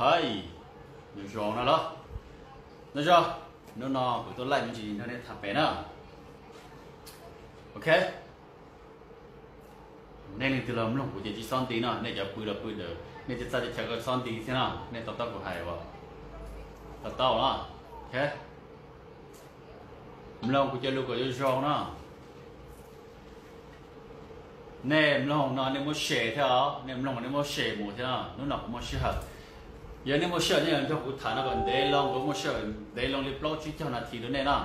Hais, nyob zoo no los, nyob zoo, hnub no kuv tuaj laij me ntsis nrog nej tham pem na. Ok, nej leej twg los mloog kuv ces tsis txhob nti no, nej cov pw los pw lawm, nej cov txaj cov chaw koj txhob nti thiab no, nej to taub kuv hais uas to taub no. Ok, mloog kuv cov lus kom zoo zoo no. Nej mloog no nej muab share thiab os, nej mloog nej muab share mus thiab no. Hnub no kuv muaj sij hawm, yog nej muaj sij hawm nej yuav nrog kuv tham no kom ntev loo, kuv muaj sij hawm ntev loo li plaub tsib caug nas this rau nej no.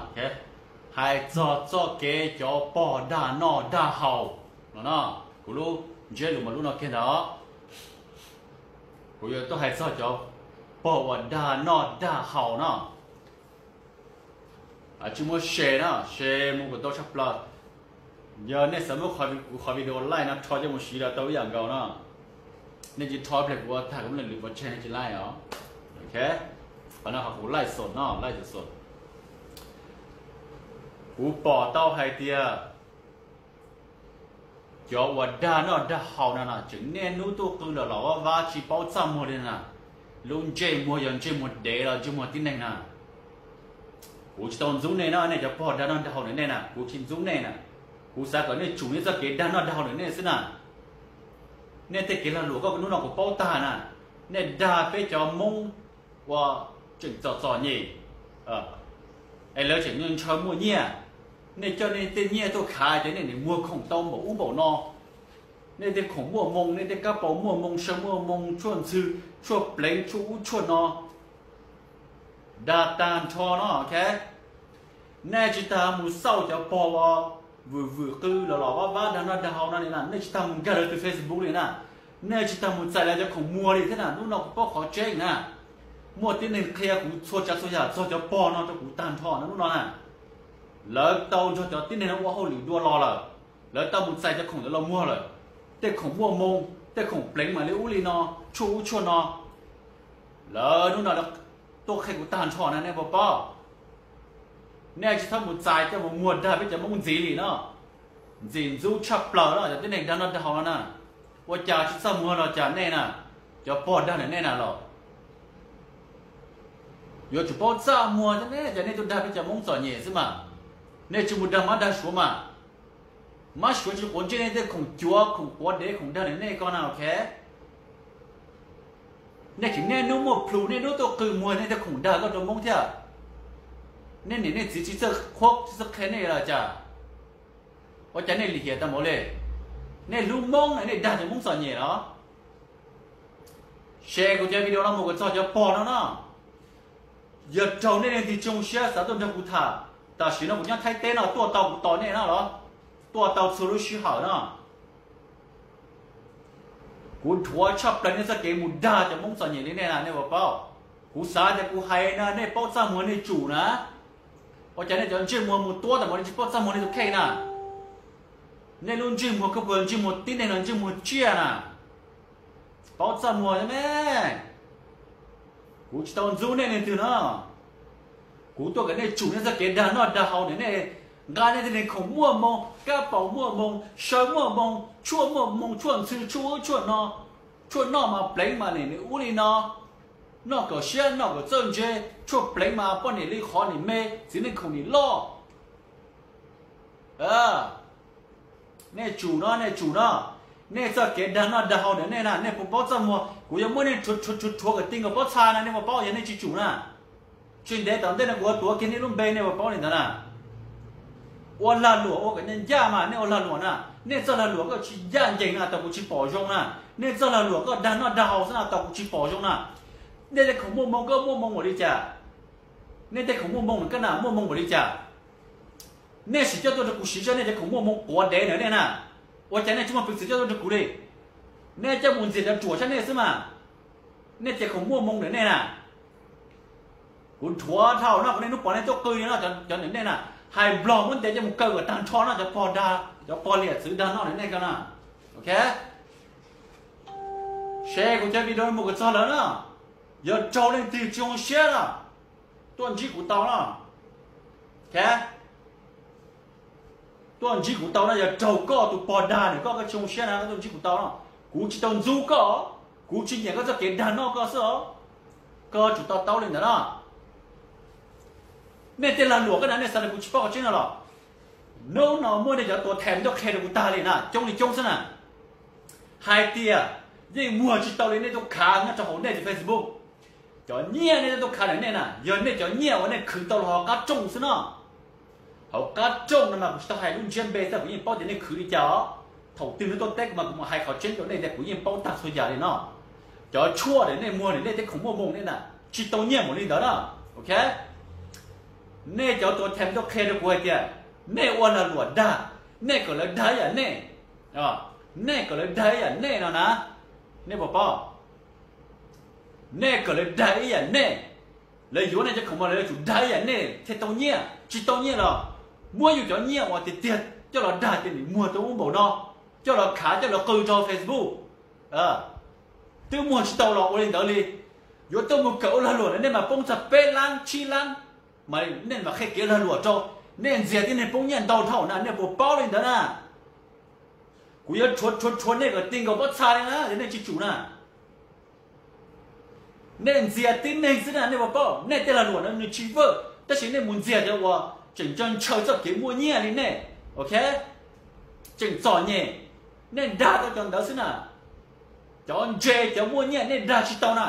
Hais txog txoj kev cov pog dag noj dag haus no no, kuv lub ntsiab lus mas lub no kiag ntag. Kuv yuav tuaj hais txog cov pog uas dag noj dag haus no. Tsis muab share na, share mus kom tau tshaj plaws. Yog nej xav muab kuv qhov video laij no rho coj mus siv los tau ib yam nkaus no. Nej tsis rho pliag kuv ua tag kuv muab lwm pov tseg nej tsis laij os. Ok, qhov no qhov kuv laij xom no, laij xom xom. Kuv pom tau hais tias cov uas dag noj dag haus no na tseem niaj hnub tuaj qw los los vaj vab tsis paub txaj muag li na. Lub ntsej muag yog ntsej muag dev los ntsej muag tib neeg na. Kuv tsis tau ntxub nej no, nej cov pog dag noj dag haus ntawm nej na, kuv tsis ntxub nej na. Kuv xav kom nej tsum nej txoj kev dag noj dag haus ntawm nej xwb na. Nej tej kev lag luam koj hnub no kuv paub tag na. Nej dag peb cov Hmoob uas tseem txom txom nyem, es lawv tseem ntshaw muaj nyiaj. Nej coj nej tej nyiaj tuaj khav ces nej nim muag khoom tau npaum ub npaum no. Nej tej khoom muaj moo, nej tej kab paus muaj moo, saw muaj moo, tshuaj ntxhw, tshuaj pleev, tshuaj ub tshuaj no, dag tag nrho no. Ok, nej tsis tas mus xauj cov pog uas vwm vwm qw los los vaj vab dag noj dag haus no li na, nej tsis tas mus nkag lawv tus Facebook li na. Nej tsis tas mus txais lawv cov khoom muag li thiab na. Hnub no kuv paub qhov tseeb na, muaj tib neeg qhia kuv txhua tsav txhua yam txog cov pog no rau kuv tag nrho no hnub no na. Lawv tau nrog cov tib neeg no ua hauj lwm dua los lawm, lawv tau mus txais cov khoom ntawd los muag lawm. Tej khoom muaj moo, tej khoom pleev mam li ub li no, tshuaj ub tshuaj no, lawv hnub no tuaj qhia kuv tag nrho na, nej puas paub? Nej tsis txhob mus txais coj mus muag dag peb cov Hmoob ntxiv li no. Ntxim ntxub tshaj plaws no cov tib neeg dag noj dag haus no na. Ua cas tsis txaj muag los cas nej na, cov pog dag ntawm nej na los? Yuav tsum paub txaj muag thiab ne, cas nej tuaj dag peb cov Hmoob txom nyem xwb mas. Nej tsis mus dag mab dag suav mas. Mab suav tsis quav ntsej nej tej khoom cuav, khoom quav dev, khoom dag ntawm nej ko na. Ok, nej tseem niaj hnub muaj plhus niaj hnub tuaj qw muag nej tej khoom dag koj rau Hmoob thiab. Nej niam nej txiv tsis txawj qhuab tsis txawj qhia nej los cas? Ua cas nej lim hiam tag npaum li? Nej hlub Hmoob na, nej dag cov Hmoob txom nyem los? Share kuv cov video no mus kom txog cov pog no no. Yog raug nej leej twg tsis zoo siab xav tuaj nrog kuv tham, tam sim no kuv nyob Thaib teb no, tuaj tau kuv tos nej no los? Tuaj tau txhua lub sij hawm no. Kuv dhuav tshaj plaws nej txoj kev mus dag cov Hmoob txom nyem li nej na, nej puas paub? Kuv xav tias kuv hais no nej paub txaj muag nej tsum na. Ua cas nej cov ntsej muag mus tuab tas npaum li, tsis paub txaj muag nej tus kheej na? Nej lub ntsej muag koj puas ntsej muag tib neeg los ntsej muag tsiaj na? Paub txaj muag thiab me. Kuv tsis tau ntxub nej leej twg no. Kuv tuaj kom nej tsum nej txoj kev dag noj dag haus ntawm nej. Nqa nej tej khoom muaj moo, kab paus muaj moo, saw muaj moo, tshuaj muaj moo, tshuaj ntxhw, tshuaj ub tshuaj no, tshuaj noj mas pleev mas nim ub li no, noj kom siab noj kom txawj ntse, tshuaj pleev mas poj niam li qhov nim me, txiv neej khoom nim loj. Nej tsum no, nej tsum no. Nej txoj kev dag noj dag haus ntawm nej na, nej puas paub txaj muag? Kuv yuav muab nej rhuav rhuav rhuav kom ti nkaus pob txha na, nej puas paub? Yog nej tsis tsum na, tsis ntev tom ntej no kuv yuav tuav kiag nej lub npe, nej puas paub li ntawd na? Ua lag luam ua kom ncaj ncaj mas nej ua lag luam na. Nej txoj lag luam koj tsis ncaj ncees na, tau kuv tsis pom zoo na. Nej txoj lag luam koj dag noj dag haus xwb na, tau kuv tsis pom zoo na. Nej tej khoom muaj moo koj muaj moo npaum li cas? Nej tej khoom muaj moo koj na muaj moo npaum li cas? Nej sim coj tuaj rau kuv siv zog, nej cov khoom muaj moo quav dev ntawm nej na. Ua cas nej tsis muaj peev xwm coj tuaj rau kuv li? Nej coj mus ntxias cov ruam sab nej xwb mas. Nej cov khoom muaj moo ntawm nej na, kuv rhuav dhau no, kuv niaj hnub pom nej tuaj qw li no, cov ntawm nej na, hais nplog muab ntes coj mus kaw kom tag nrho no, cov pog dag, cov pog liam txwv dag noj ntawm nej ko na. Ok, share kuv cov video mus kom txog lawm na. Yog raug leej twg tsis zoo siab na, tuaj ntsib kuv tau no. Ok, tuaj ntsib kuv tau no, yog raug koj tus pog dag ntawm koj, koj tsis zoo siab na, koj tuaj ntsib kuv tau no. Kuv tsis tau ntxub koj, kuv tsis nyiam koj txoj kev dag noj koj xwb os. Koj tsum to taub li ntawd no. Nej tej lag luam ko na nej xav tias kuv tsis paub qhov tseeb no los? Hnub no muaj nej cov tuam thawj tuaj qhia rau kuv tag li na, coob li coob xwb na, hais tias yeej muag tsis tau li nej tuaj khav nyob rau hauv nej tus Facebook. Cov nyiaj nej tuaj khav ntawm nej na yog nej cov nyiaj uas nej khwv tau los hauv qab rooj xwb no. Hauv qab rooj no mas kuv tsis tau hais lub ntsiab npe xwb, kuv yeej paub tias nej khwv li cas os. Thaum twg nej tuaj teb kuv mas kuv mam hais qhov tseeb rau nej tias kuv yeej paub tag txhua yam li no. Cov tshuaj ntawm nej muag ntawm nej tej khoom muaj moo nej na, tsis tau nyiaj mus li ntawd na. Ok, nej cov tuam thawj tuaj qhia rau kuv hais tias nej ua lag luam dag, nej kom lawv dag ib yam nej, nej kom lawv dag ib yam nej no na. Nej puas paub? Nej kom lawv dag ib yam nej. Lawv yuav nej cov khoom mas lawv yuav tsum dag ib yam nej thiaj tau nyiaj, tsis tau nyiaj los muab yus cov nyiaj uas tiag tiag coj los dag ces nim muag tau ub npaum no, coj los khav coj los qw rau Facebook. Twb muag tsis tau los ua li ntawd li. Yuav tuaj mus kawm ua lag luam na nej mas poob txog peb lab tsib lab, mas nej mam qhia kev lag luam rau. Nej ntxias tib neeg poob nyiaj ntau dhau na, nej puas paub li ntawd na? Kuv yuav rhuav rhuav rhuav nej kom ti nkaus pob txha li na yog nej tsis tsum na. Nej ntxias tib neeg xwb na, nej puas paub? Nej tej lag luam no nws tsis vwj, tab sis nej mus ntxias cov uas tseem ntshaw ntshaw txoj kev muaj nyiaj li nej, ok, tseem txom nyem, nej dag tau cov ntawd xwb na. Cov ntse cov muaj nyiaj nej dag tsis tau na.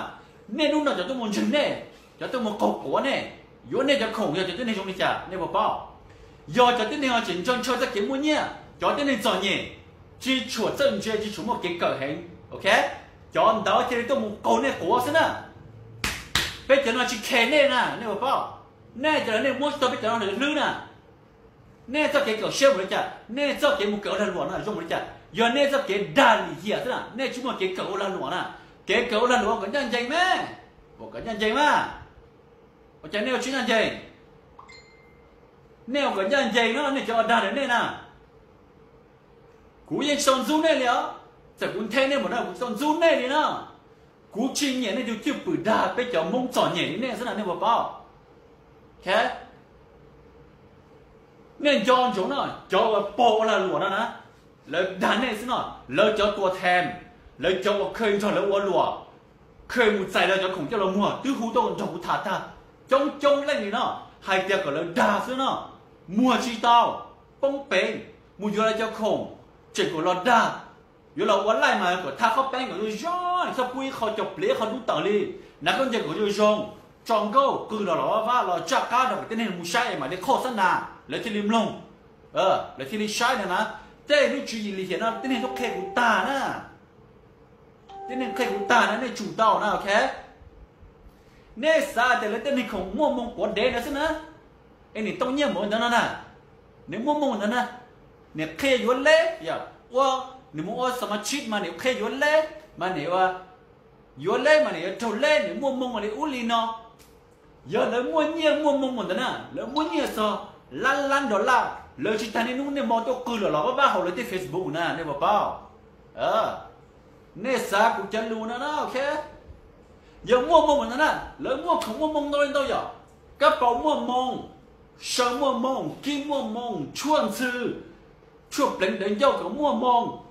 Nej hnub no cov tuaj mus ntseeg nej, cov tuaj mus qaug quav nej, yuav nej cov khoom yog cov tib neeg zoo li cas nej puas paub? Yog cov tib neeg uas tseem ntshaw ntshaw txoj kev muaj nyiaj, cov tib neeg txom nyem, tsis tshua txawj ntse tsis tshua muaj kev kawm heev, ok, cov ntawd cia li tuaj mus qaug nej quav xwb na. Peb cov no tsis khes nej na nej puas paub? Nej cov no nej muab tsis tau peb cov no hlwb na. Nej txoj kev kawm siab mus li cas, nej txoj kev mus kawm ua lag luam no zoo mus li cas? Yog nej txoj kev dag lim hiam xwb na, nej tsis muaj kev kawm ua lag luam na. Kev kawm ua lag luam ua kom ncaj ncees mas, ua kom ncaj ncees mas. Ua cas nej ua tsis ncaj ncees? Nej ua kom ncaj ncees no nej cov uas dag ntawm nej na. Kuv yeej tsis tau ntxub nej li os, txawm kuv nthe nej npaum no kuv tsis tau ntxub nej li na. Kuv tsis nyiam nej tus cwj pwm dag peb cov Hmoob txom nyem li nej xwb na nej puas paub? Nej nco ntsoov no, cov uas pog ua lag luam no na, lawv dag nej xwb no. Lawv cov tuam thawj, lawv cov uas kheev nrog lawv ua luam, kheev mus txais lawv cov khoom coj los muag twb hu tuaj nrog kuv tham tag coob coob leej li no, hais tias kom lawv dag xwb no, muag tsis tau, poob peev, mus yuav lawv cov khoom, tseem kom los dag, yuav los ua laij mas kom thab qhob peeb kom zoo zoo, txhob pub ib qho cov pliv ib qho dub tawm li, hnav khaub ncaws kom zoo zoo, tso nkauj qw los los vaj vaj los tsaj qab rau kom tib neeg mus saib es mam li qhoj xab nas lawv thiaj li mloog, lawv thiaj li saib no na. Tej lub tswv yim lim hiam no tib neeg tuaj qhia kuv tag na, tib neeg qhia kuv tag na, nej tsum tau na, ok. Nej xav tias lawv tej neeg khoom muaj moo quav dev ntawd xwb na, es nim tau nyiaj npaum ntawd no na, nws muaj moo ntawd na, nim qhia yuav leb, ua, nim mus ua xa mas tshib mas nim qhia yuav leb, mas nim yuav leb mas nim yuav raug leb, nim muaj moo li ub li no. Yog lawv muaj nyiaj muaj moo ntawd na, lawv muaj nyiaj txog lab lab dollar, lawv tsis tas niaj hnub niaj hmo tuaj qw los los vaj vaj hauv lawv tej Facebook na, nej puas paub? Nej xav kuv cov lus no na, ok. Yog muaj moo ntawd na, lawv muaj khoom muaj moo ntau li ntau yom, kab paus muaj moo, saw muaj moo, kib muaj moo, tshuaj ntxhw, tshuaj pleev dawv ncauj kom muaj moo.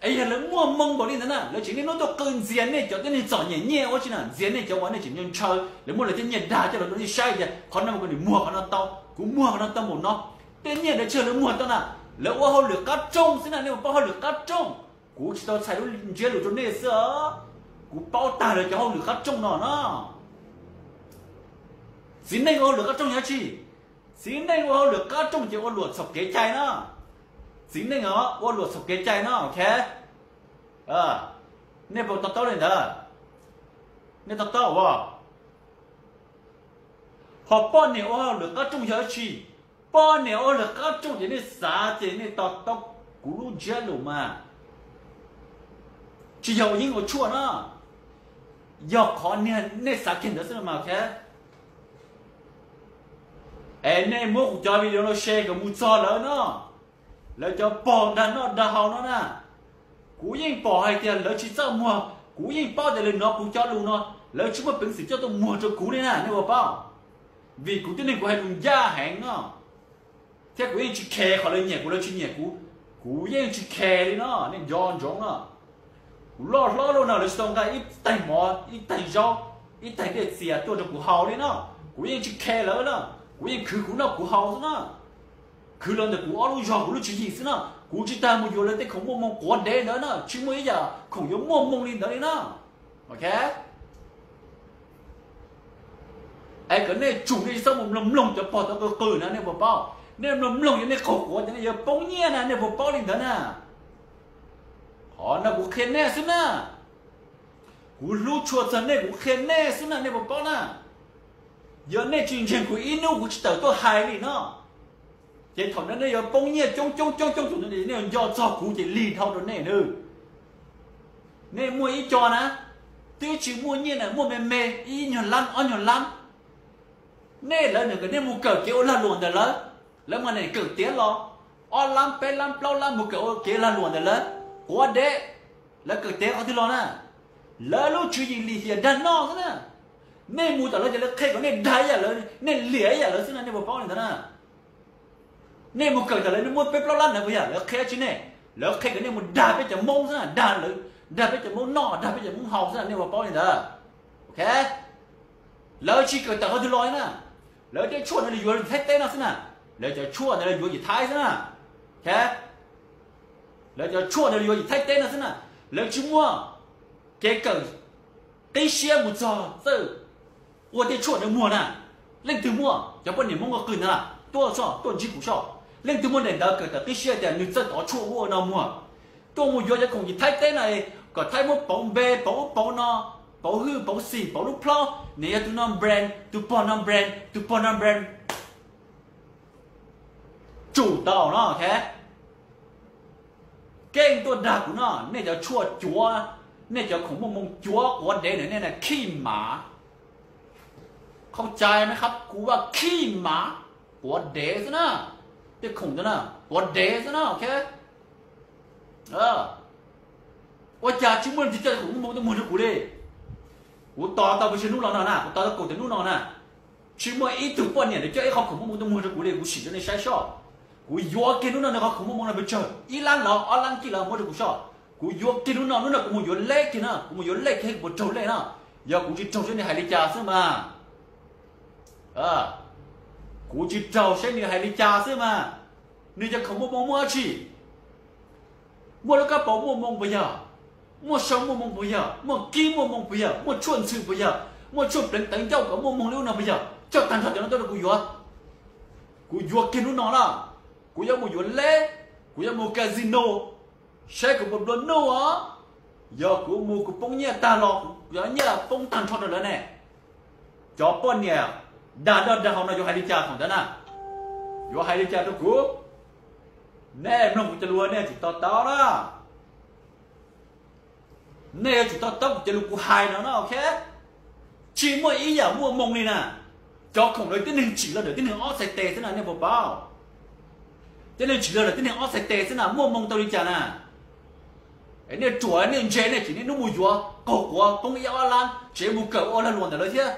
Es yog lawv muaj moo npaum li ntawd na, lawv tseem niaj hnub tuaj qw ntxias nej cov tib neeg txom nyem nyiaj ua tsi na, ntxias nej cov uas nej tseem ntshaw, lawv muab lawv tej nyiaj dag coj los rau nej saib tias qhov no mas kuv nim muag qhov no tau, kuv muag qhov no tau npaum no. Tej nyiaj ntawd tsis yog lawv muag tau na, lawv ua hauj lwm qab rooj xwb na, nej puas paub hauj lwm qab rooj? Kuv tsis tau txhais lub ntsiab lus rau nej xwb os, kuv paub tag lawv cov hauj lwm qab rooj no na. Txiv neej ua hauj lwm qab rooj yog tsi? Txiv neej ua hauj lwm qab rooj ces ua luam txhaum kev cai na. Txiv neej os ua luam txhaum kev cai no, ok. Nej puas to taub li ntawd? Nej to taub as? Ho poj niam ua hauj lwm qab rooj yog tsi? Poj niam ua hauj lwm qab rooj ces nej xav ces nej to taub kuv lub ntsiab lus mas. Tsis yog ua yeeb ua tshuaj na, yog qhov niag nej xav kiag ntawd xwb no mas, ok. Es nej muab kuv cov video no share kom mus txog lawv no, lawv cov pog dag noj dag haus no na. Kuv yeej pom hais tias lawv tsis txawj muag, kuv yeej paub tias lawv hnov kuv cov lus no, lawv tsis muaj peev xwm coj tuaj muag rau kuv li na, nej puas paub? Vim kuv tib neeg kuv hais lus ncaj heev no, thiab kuv yeej tsis khes qhov lawv nyiam kuv lawv tsis nyiam kuv, kuv yeej tsis khes li no, nej nco ntsoov no. Kuv loj hlob loj no lawv tsis tau nqa ib taig mov ib taig zaub, ib tais dej txias tuaj rau kuv haus li no, kuv yeej tsis khe lawv na, kuv yeej khwv kuv noj kuv haus xwb na. Khwv los ntawm kuv ob lub zog kuv lub tswv yim xwb na, kuv tsis tas mus yuav lawv tej khoom muaj moo quav dev ntawd na, tsis muaj ib yam khoom yuav muaj moo li ntawd li na. Ok, es kom nej tsum nej tsis txhob mus mloog mloog cov pog tod qw qw na nej puas paub? Nej mloog mloog yuav nej qaug quav ces nej yuav poob nyiaj na nej puas paub li ntawd na? Qhov no kuv qhia nej xwb na, kuv hlub tshua txog nej kuv qhia nej xwb na nej puas paub na? Yog nej tsis ntseeg kuv ib hnub kuv tsis tawm tuaj hais li no, ces thaum ntawd nej yuav poob nyiaj coob coob coob coob tus, nej yuav nco txog kuv ces lig dhau rau nej na. Nej muaj ib co na, twb tsis muaj nyiaj na, muaj me me ib nyuag lab ob nyuag lab. Nej lawv nws kom nej mus kawm kev ua lag luam ntawm lawv, lawv mas nim kawm tiav los ob lab peb lab plaub lab mus kawm ua kev lag luam ntawm lawv, quav dev. Lawv kawm tiav qhov twg los na? Lawv lub tswv yim lim hiam dag noj xwb na. Nej mus tom lawv ces lawv qhia kom nej dag ib yam lawv, nej liam ib yam lawv xwb na nej puas paub li ntawd na? Nej mus kawm tom lawv, nej muab peb plaub lab ntawd puas yog lawv qhia tsis nej? Lawv qhia kom nej mus dag peb cov Hmoob xwb na, dag lawv, dag peb cov Hmoob noj dag peb cov Hmoob haus xwb na nej puas paub li ntawd? Ok, lawv tsis kawm tawm qhov twg los na. Lawv tej tshuaj ntawd lawv yuav Thaib teb no xwb na. Lawv cov tshuaj ntawd lawv yuav yim Thaib xwb na. Ok, lawv cov tshuaj ntawd lawv yuav yim Thaib teb no xwb na. Lawv tsis muaj kev kawm qib siab mus txog txawj ua tej tshuaj ntawd muag na. Leej twg muaj? Cov poj niam Hmoob qw ntawd tuaj soj tuaj ntsib kuv soj. Leej twg muaj daim ntawv kawm tawm qib siab tias nws txawj tov tshuaj ua no muag, tuaj mus yuav cov khoom yim Thaib teb no, kom Thaib muab pauv npe pauv ub pauv no, pauv hwj pauv xim pauv lub plhob, nws yog tus no brand, tus pog no brand, tus pog no brand. Tsum tau no, ok. Keej tuaj dag kuv no, nej cov tshuaj cuav, nej cov khoom muaj moo cuav quav dev ntawm nej na khij mav. Khaub cai me qhab kuv vaj khij mav, quav dev xwb na. Tej khoom ntawd na quav dev xwb na, ok. Ua cas tsis muaj leej twg coj khoom muaj moo tuaj muag rau kuv li? Kuv tos tau pes tsawg hnub los no na, kuv tos tau kaum tawm hnub no na, tsis muaj ib tug poj niam twg coj ib qho khoom muaj moo tuaj muag rau kuv li. Kuv sim rau nej saib soj, kuv yuav kiag hnub no nws qhov khoom muaj moo no pes tsawg, ib lab los ob lab kij los muab rau kuv soj. Kuv yuav kiag hnub no, hnub no kuv mus yuav lej kiag na, kuv mus yuav lej kiag puas raug lej na. Yog kuv tsis raug saib nws hais li cas xwb mas. Kuv tsis raug saib nws hais li cas xwb mas. Nws cov khoom muaj moo muaj dab tsi? Muaj lub kab paus muaj moo puas yog? Muaj sau muaj moo puas yog? Muaj kib muaj moo puas yog? Muaj tshuaj ntxhw puas yog? Muaj tshuaj pleev tawv ncauj kom muaj moo li ub no puas yog? Coj tag nrho cov no tuaj rau kuv yuav. Kuv yuav kiag hnub no na. Kuv yuav mus yuav lej, kuv yuav mus casino, saib kuv puas nplua nuj os. Yog kuv mus kuv poob nyiaj tag los kuv yuav nyiaj poob tag nrho rau lawv ne. Cov poj niam dag noj dag haus no yuav hais li cas thaum ntawd na? Yuav hais li cas rau kuv? Nej mloog kuv cov lus nej yuav tsum to taub na. Nej yuav tsum to taub kuv cov lus kuv hais no na, ok. Tsis muaj ib yam muaj moo li na. Cov khoom ntawd tib neeg tsim los ntawm tib neeg ob txhais tes xwb na nej puas paub? Tib neeg tsim los ntawm tib neeg ob txhais tes xwb na, muaj moo tau li cas na? Nej ruam nej ntse nej tsim nej hnub mus yuav qaug quav poob ib ob lab tsev mus kawm ua lag luam ntawm lawv thiab.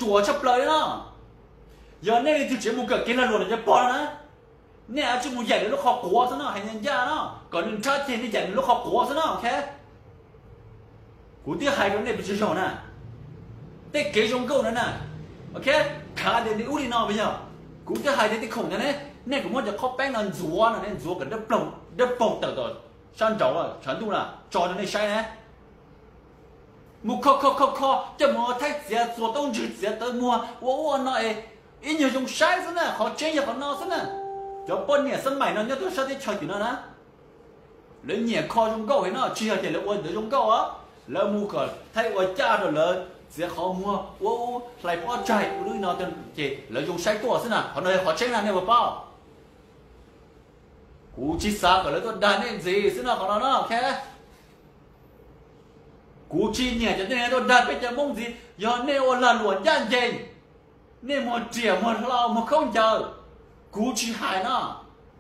Ruam tshaj plaws li no. Yog nej leej twg tsev mus kawm kev lag luam ntawm cov pog no na, nej yuav tsum mus yaim nws lub qhov quav xwb no, hais ncaj ncaj no, kom nws nrhab ceg nej yaim nws lub qhov quav xwb no, ok. Kuv twb hais rau nej pes tsawg zaug na, tej kev zoo nkauj no na, ok, khav tias nws ub li no puas yog? Kuv twb hais tias tej khoom ntawd ne, nej kom muab cov qhob peeb no ntxuav no, nej ntxuav kom dawb paug tawm tom sab nraud tshav ntuj na tso rau nej saib na. Mus kho kho kho kho coj mus ua thaib txiav txuas taub ntswg txiav tawv muag ua ub ua no es ib nyuag zoo saib xwb na, qhov tseeb yog qhov no xwb na. Cov poj niam xab maim no nyob rau sab teb chaws tim no na, lawv nyiam kho zoo nkauj heev no, tsis yog tias lawv ua ntawd zoo nkauj os. Lawv mus kom thaib ua caj rau lawv txiav qhov muag ua ub hlais pob tsaig ua lub no ces lawv zoo saib tuaj xwb na, qhov no yog qhov tseeb na nej puas paub? Kuv tsis xav kom lawv tuaj dag nej ntxiv xwb no, qhov no no, ok. Kuv tsis nyiam cov tib neeg tuaj dag peb cov Hmoob ntxiv, yog nej ua lag luam ncaj ncees, nej muag riam muag hlau muag khaub ncaws. Kuv tsis hais no,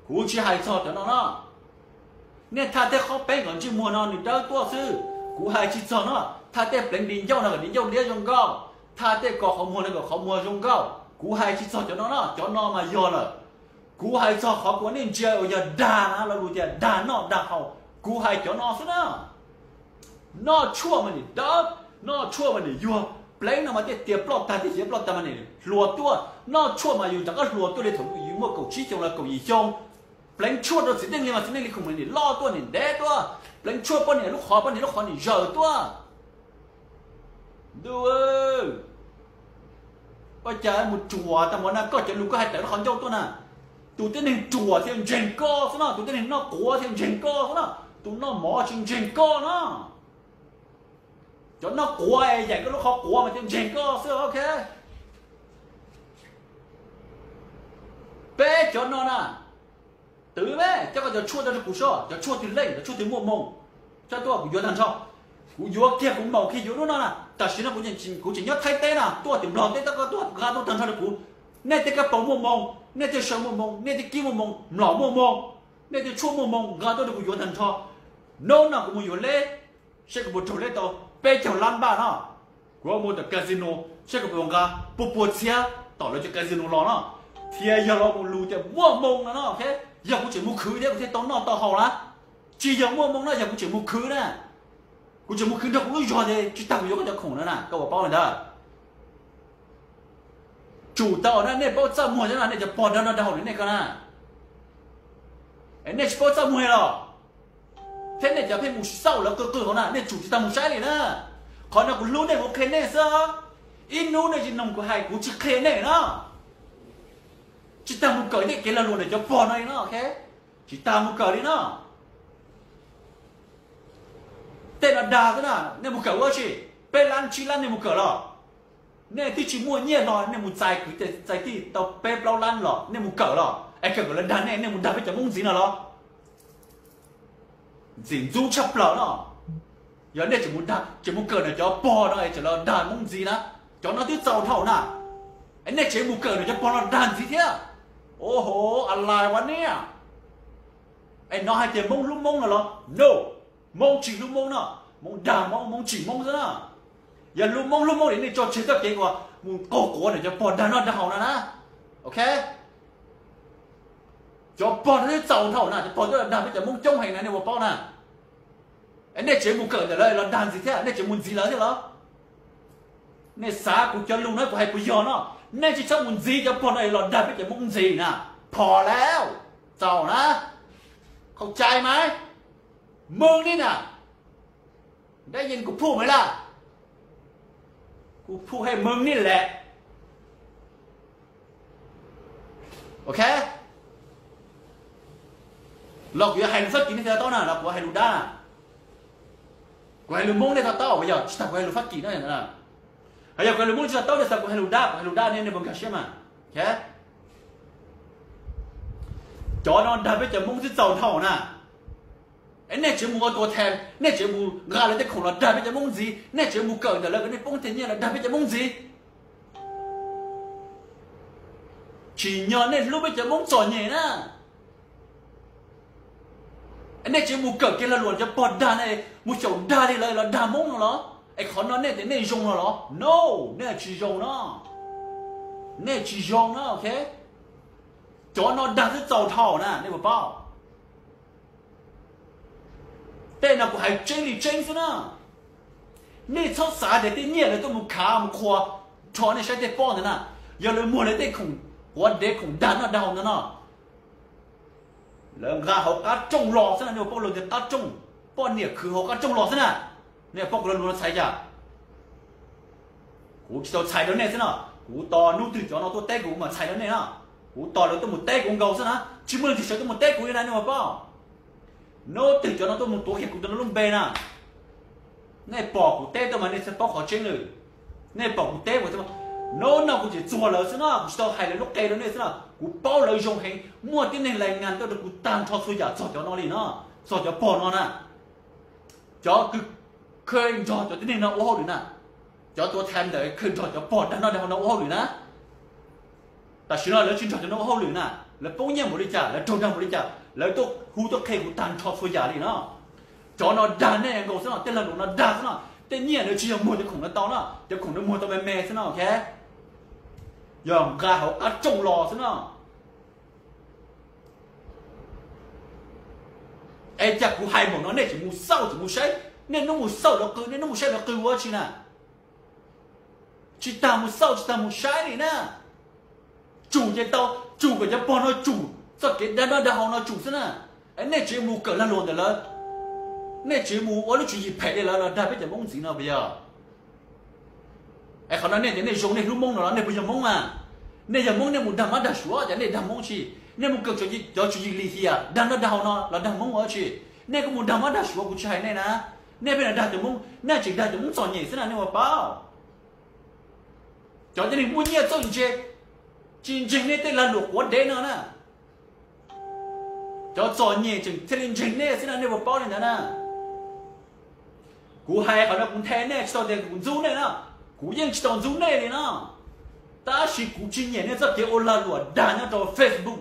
kuv tsis hais txog cov no no. Nej thaj tej qhob peeb kom ntsej muag no nws dawb tuaj xwb, kuv hais tsis txog no. Thaj tej pleev di ncauj no kom di ncauj liab zoo nkauj, thaj tej kos qhov muag no kom qhov muag zoo nkauj, kuv hais tsis txog cov no no, cov no mas yog lawm. Kuv hais txog qhov kuv nej ntsia uas yog dag na, lo lus tias dag noj dag haus, kuv hais cov no xwb na. Noj tshuaj mas nim dawb, Noj tshuaj mas nim yuag, pleev no mas tiaj tias ploj tag, tiaj tias ploj tag mas nim hluas tuaj. Noj tshuaj mas yus rov qab hluas tuaj li thaum yus muaj kaum tsib xyoo los kaum yim xyoo. Pleev tshuaj rau txiv neej li mas txiv neej li khoom nim loj tuaj nim ntev tuaj. Pleev tshuaj poj niam lub qhov, poj niam lub qhov nim zawm tuaj. Ntuj, ua cas mus ruam tag npaum na, koj cov lus koj hais tawm lub qhov ncauj tuaj na. Tus tib neeg ruam thiaj ntseeg koj xwb no, tus tib neeg noj quav thiaj ntseeg koj xwb no, tus noj mov tsis ntseeg koj no. Cov noj quav es yaim koj lub qhov quav mas thiaj ntseeg koj xwb, ok. Peb cov no na, twv me, coj koj cov tshuaj tuaj rau kuv soj, cov tshuaj twg leej, cov tshuaj twg muaj hmoo, coj tuaj kuv yuav tag nrho. Kuv yuav kiag, kuv maum kiag yuav hnub no na. Tam sim no kuv tseem nyob Thaib teb na, tuaj tim Nplog teb, koj tuaj nqa tuaj tag nrho rau kuv. Nej tej kab paus muaj hmoo, nej tej saw muaj hmoo, nej tej kib muaj hmoo, mlom muaj hmoo, nej tej tshuaj muaj hmoo, nqa tuaj rau kuv yuav tag nrho. Hnub no kuv mus yuav leb, seb kuv puas raug leb tau peb caug lab npaj no. Kuv mus tom casino, seb kuv puas nqa pua pua txhiab tom lawv cov casino los no. Thiab yog los mus lus tias muaj hmoo no no, ok. Yog kuv tseem mus khwv thiab kuv thiaj tau noj tau haus na. Tsis yog muaj hmoo no, yog kuv tseem mus khwv na. Kuv tseem mus khwv nrog kuv lub zog ces tsis tas kuv yuav koj cov khoom no na, koj puas paub li ntawd? Tsum tau na, nej paub txaj muag thiab no, nej cov pog dag noj dag haus li nej ko na. Es nej tsis paub txaj muag los? Thiab nej cov pheej mus xauj lawv qw qw hauv na, nej tsum tsis tau mus saib li na. Qhov no kuv hlub nej kuv qhia nej xwb. Ib hnub nej tsis mloog kuv hais kuv tsis qhia nej na. Tsis tas mus kawm nej kev lag luam ntawm cov pog no li no, ok. Tsis tas mus kawm li no. Tej no dag xwb na, nej mus kawm ua tsi? Peb lab tsib lab nej mus kawm los? Nej twb tsis muaj nyiaj los nej mus txais kwv tij txais tij tau peb plaub lab los nej mus kawm los? Es kawm kom lawv dag nej, nej mus dag peb cov Hmoob ntxiv no los? Ntxim ntxub tshaj plaws no. Yog nej tseem mus dag, tseem mus kawm ntawm cov pog no es tseem los dag Hmoob ntxiv na. Cov no twb txaus dhau na. Es nej tseem mus kawm ntawm cov pog no dag ntxiv thiab. Oho, a lais ua niaj. Es no hais tias Hmoob hlub Hmoob no los? No, Hmoob tsis hlub Hmoob no. Hmoob dag Hmoob, Hmoob tsim Hmoob xwb na. Yog hlub Hmoob hlub Hmoob li nej tso tseg txoj kev uas mus qaug quav ntawm cov pog dag noj dag haus no na. Ok. Cov pog no twb txaus dhau na, cov pog twb los dag peb cov Hmoob coob heev na, nej puas paub na? Es nej tseem mus kawm ntawm lawv los dag ntxiv thiab, nej tseem mus ntxiv lawv thiab los? Nej xav kuv cov lus no kuv hais puas yog no? Nej tsis txhob mus ntxiv cov pog no los dag peb cov Hmoob ntxiv na. Phom lawm, txaus na. Khaub cai mas, mws ni na. Dab yeej kuv phuj mas laj, kuv phuj hej mws ni lawm. Ok. Los kuv yuav hais lus Fab Kis nej thiaj to taub na, los kuv hais lus dab na. Kuv hais lus Hmoob nej to taub, yog tsis tas kuv hais lus Fab Kis no. Hos yog kuv hais lus Hmoob nej tsis to taub, nej xav kuv hais lus dab, kuv hais lus dab nej, nej puas nkag siab mas? Ok. Cov no dag peb cov Hmoob twb txaus dhau na. Es nej tseem mus ua tua thee, nej tseem mus nqa lawv tej khoom los dag peb cov Hmoob ntxiv, nej tseem mus kawm ntawm lawv kom nej poob tej nyiaj los dag peb cov Hmoob ntxiv. Tsim nyog nej hlub peb cov Hmoob txom nyem na. Es nej tseem mus kawm kev lag luam cov pog dag ne, mus xyaum dag li lawv los dag Hmoob no los? Es qhov no nej tias nej zoo no los? No, nej tsis zoo no. Nej tsis zoo no, ok. Cov no dag twb txaus dhau na, nej puas paub? Tej no kuv hais tseeb li tseeb xwb na. Nej txhob xav tias tej nyiaj lawv tuaj mus khav mus qhuas rho nej saib tej pob ntawd na, yog lawv muag lawv tej khoom quav dev khoom dag noj dag haus ntawd no, lawv nqa hauv qab rooj los xwb na, nej puas paub lus tias qab rooj, poj niam khwv hauv qab rooj los xwb na. Nej puas paub kuv lo lus no txhais cas? Kuv tsis tau txhais rau nej xwb no, kuv tos hnub twg cov no tuaj teb kuv mas txhais rau nej na. Kuv tos lawv tuaj mus teb kuv nkaus xwb na, tsis muaj leej twg sawv tuaj mus teb kuv li na, nej puas paub? Hnub twg cov no tuaj mus tuav kiag kuv tus no lub npe na, nej pom kuv teb tuaj mas nej thiaj paub qhov tseeb lawm. Nej pom kuv teb mus, hnub no kuv tseem txuag lawv xwb no, kuv tsis tau hais lawv lub qe rau nej xwb no, kuv paub lawv zoo heev, muaj tib neeg lais ngas tuaj rau kuv tag nrho txhua yam txog cov no li no, txog cov pog no na. Cov kws khaws nrog cov tib neeg no ua hauj lwm na, cov tuav thaiv ntawd khaws nrog cov pog dag noj dag haus no ua hauj lwm na. Tam sim no lawv tsis nrog cov no ua hauj lwm na, lawv poob nyiaj npaum li cas, lawv raug dag npaum li cas, lawv tuaj hu tuaj qhia kuv tag nrho txhua yam li no. Cov no dag nej nkaus xwb no, tej lag luam no dag xwb no, tej nyiaj ntawd tsis yog muag cov khoom no tau no, cov khoom no muag tau me me xwb no, ok. Yog nqa hauv qab rooj los xwb no. Es cas kuv hais npaum no nej tseem mus xauj tseem mus saib, nej hnub mus xauj lawv qw, nej hnub mus saib lawv qw ua tsi na? Tsis tas mus xauj tsis tas mus saib li na. Tsum ces tau, tsum kom cov pog no tsum txoj kev dag noj dag haus no tsum xwb na. Nej tseem mus kawm lag luam ntawm lawv, nej tseem mus ua lub tswv yim phem li lawv los dag peb cov Hmoob ntxiv no puas yog? Es qhov no nej tias nej zoo nej hlub Hmoob no los nej puas yog Hmoob mas? Nej yog Hmoob nej mus dag mab dag suav ces nej dag Hmoob tsi? Nej mus kawm cov tswv yim lim hiam dag noj dag haus no los dag Hmoob ua tsi? Nej kuj mus dag mab dag suav kuv tsis hais nej na. Nej pheej dag cov Hmoob, nej tseem dag cov Hmoob txom nyem xwb na nej puas paub? Cov tib neeg muaj nyiaj txawj ntse, tsis ntseeg nej tej lag luam quav dev no na. Cov txom nyem tseem thiaj li ntseeg nej xwb na nej puas paub li ntawd na. Kuv hais qhov no kuv nthe nej tsis tau tias kuv ntxub nej na. Kuv yeej tsis tau ntxub nej li no. Tab sis kuv tsis nyiam nej txoj kev ua lag luam dag nyob rau Facebook,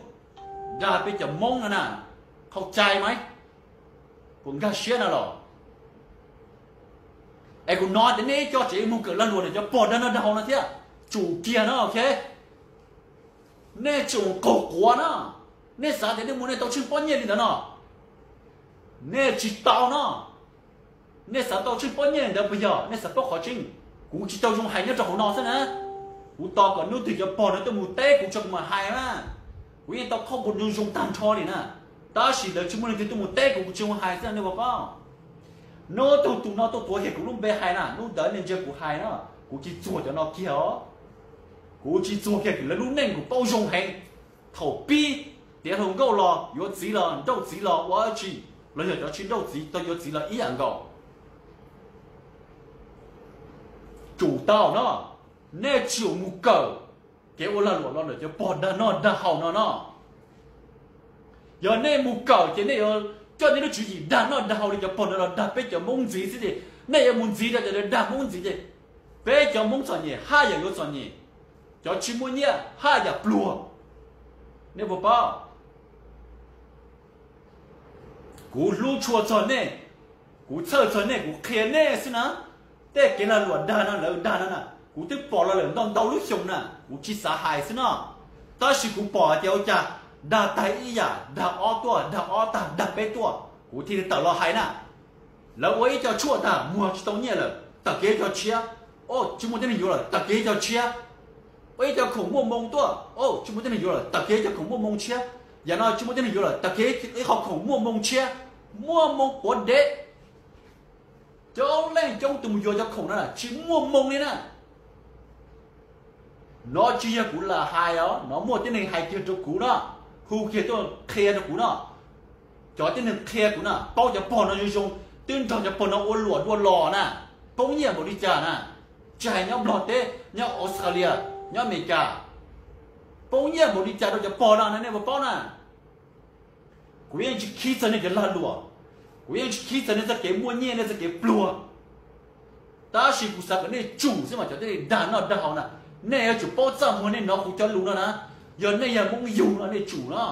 dag peb cov Hmoob no na. Qhau cai mas, puas nkag siab no los? Es kuv hnov tias nej ib co tseem mus kawm lag luam ntawm cov pog dag noj dag haus no thiab. Tsum kiag no, ok. Nej tsum qaug quav no. Nej xav tias nej mus nej tau tsheej pob nyiaj li ntawd no? Nej tsis tau no. Nej xav tau tsheej pob nyiaj li ntawd puas yog? Nej xav paub qhov tseeb, kuv tsis tau zoo hais nyob rau hauv no xwb na. Kuv tos kom hnub twg cov pog no tuaj mus teb kuv tso kuv mam hais na. Kuv yeej tau qhauj quav zoo zoo tag nrho li na. Tab sis lawv tsis muaj leej twg tuaj mus teb kuv, kuv tsis zoo hais xwb na nej puas paub? Hnub twg tus no tuaj tuav kiag kuv lub npe hais na, hnub ntawd nej ntsia kuv hais na, kuv tsis txuag cov no kiag os. Kuv tsis txuag kiag lawv lub neej kuv paub zoo heev. Thaum pib tiav hluas nkauj los yuav txiv los nrauj txiv los ua dab tsi, los yog cov tsis nrauj txiv tau yuav txiv los ib yam nkaus. Tsum tau no, nej tsum mus kawm kev ua lag luam los ntawm cov pog dag noj dag haus no no. Yog nej mus kawm ces nej yuav coj nej lub tswv yim dag noj dag haus li cov pog no los dag peb cov Hmoob ntxiv xwb ces nej yuav mus ntxiv rau cov dag Hmoob ntxiv ces peb cov Hmoob txom nyem haj yam yuav txom nyem, cov tsis muaj nyiaj haj yam pluag. Nej puas paub? Kuv hlub tshua txog nej, kuv txhawj txog nej, kuv qhia nej xwb na. Tej kev lag luam dag no lawv dag no na, kuv twb pom los lawm ntau ntau lub xyoo na, kuv tsis xav hais xwb no. Tab sis kuv pom hais tias ua cas dag tag ib yam, dag ob tuaj, dag ob tag, dag peb tuaj, kuv thiaj li tawm los hais na. Lawv ua ib co tshuaj tag muag tsis tau nyiaj lawm, tawm kev cov tshiab. Tsis muaj tib neeg yuav lawm, tawm kev cov tshiab. Ua ib co khoom muaj moo tuaj, tsis muaj tib neeg yuav lawm, tawm kev cov khoom muaj moo tshiab. Yam no tsis muaj tib neeg yuav lawm, tawm kev ib qho khoom muaj moo tshiab. Muaj moo quav dev. Coob leej coob tus mus yuav cov khoom no tsis muaj moo li na. No tsis yog kuv lam hais os, no muaj tib neeg hais kiag rau kuv no, hu kiag tuaj qhia rau kuv no. Cov tib neeg qhia kuv na, paub cov pog no zoo zoo, twb nrog cov pog no ua luam dua los na, poob nyiaj npaum li cas na. Tsis hais nyob Nplog teb, nyob Australia, nyob Amelikas, poob nyiaj npaum li cas rau cov pog no na nej puas paub na. Kuv yeej tsis khib txog nej cov lag luam, kuv yeej tsis khib txog nej txoj kev muaj nyiaj, nej txoj kev pluag. Tab sis kuv xav kom nej tsum xwb mas cov tib neeg dag noj dag haus na, nej yuav tsum paub txaj muag nej hnov kuv cov lus no na. Yog nej yog Hmoob yug no nej tsum no,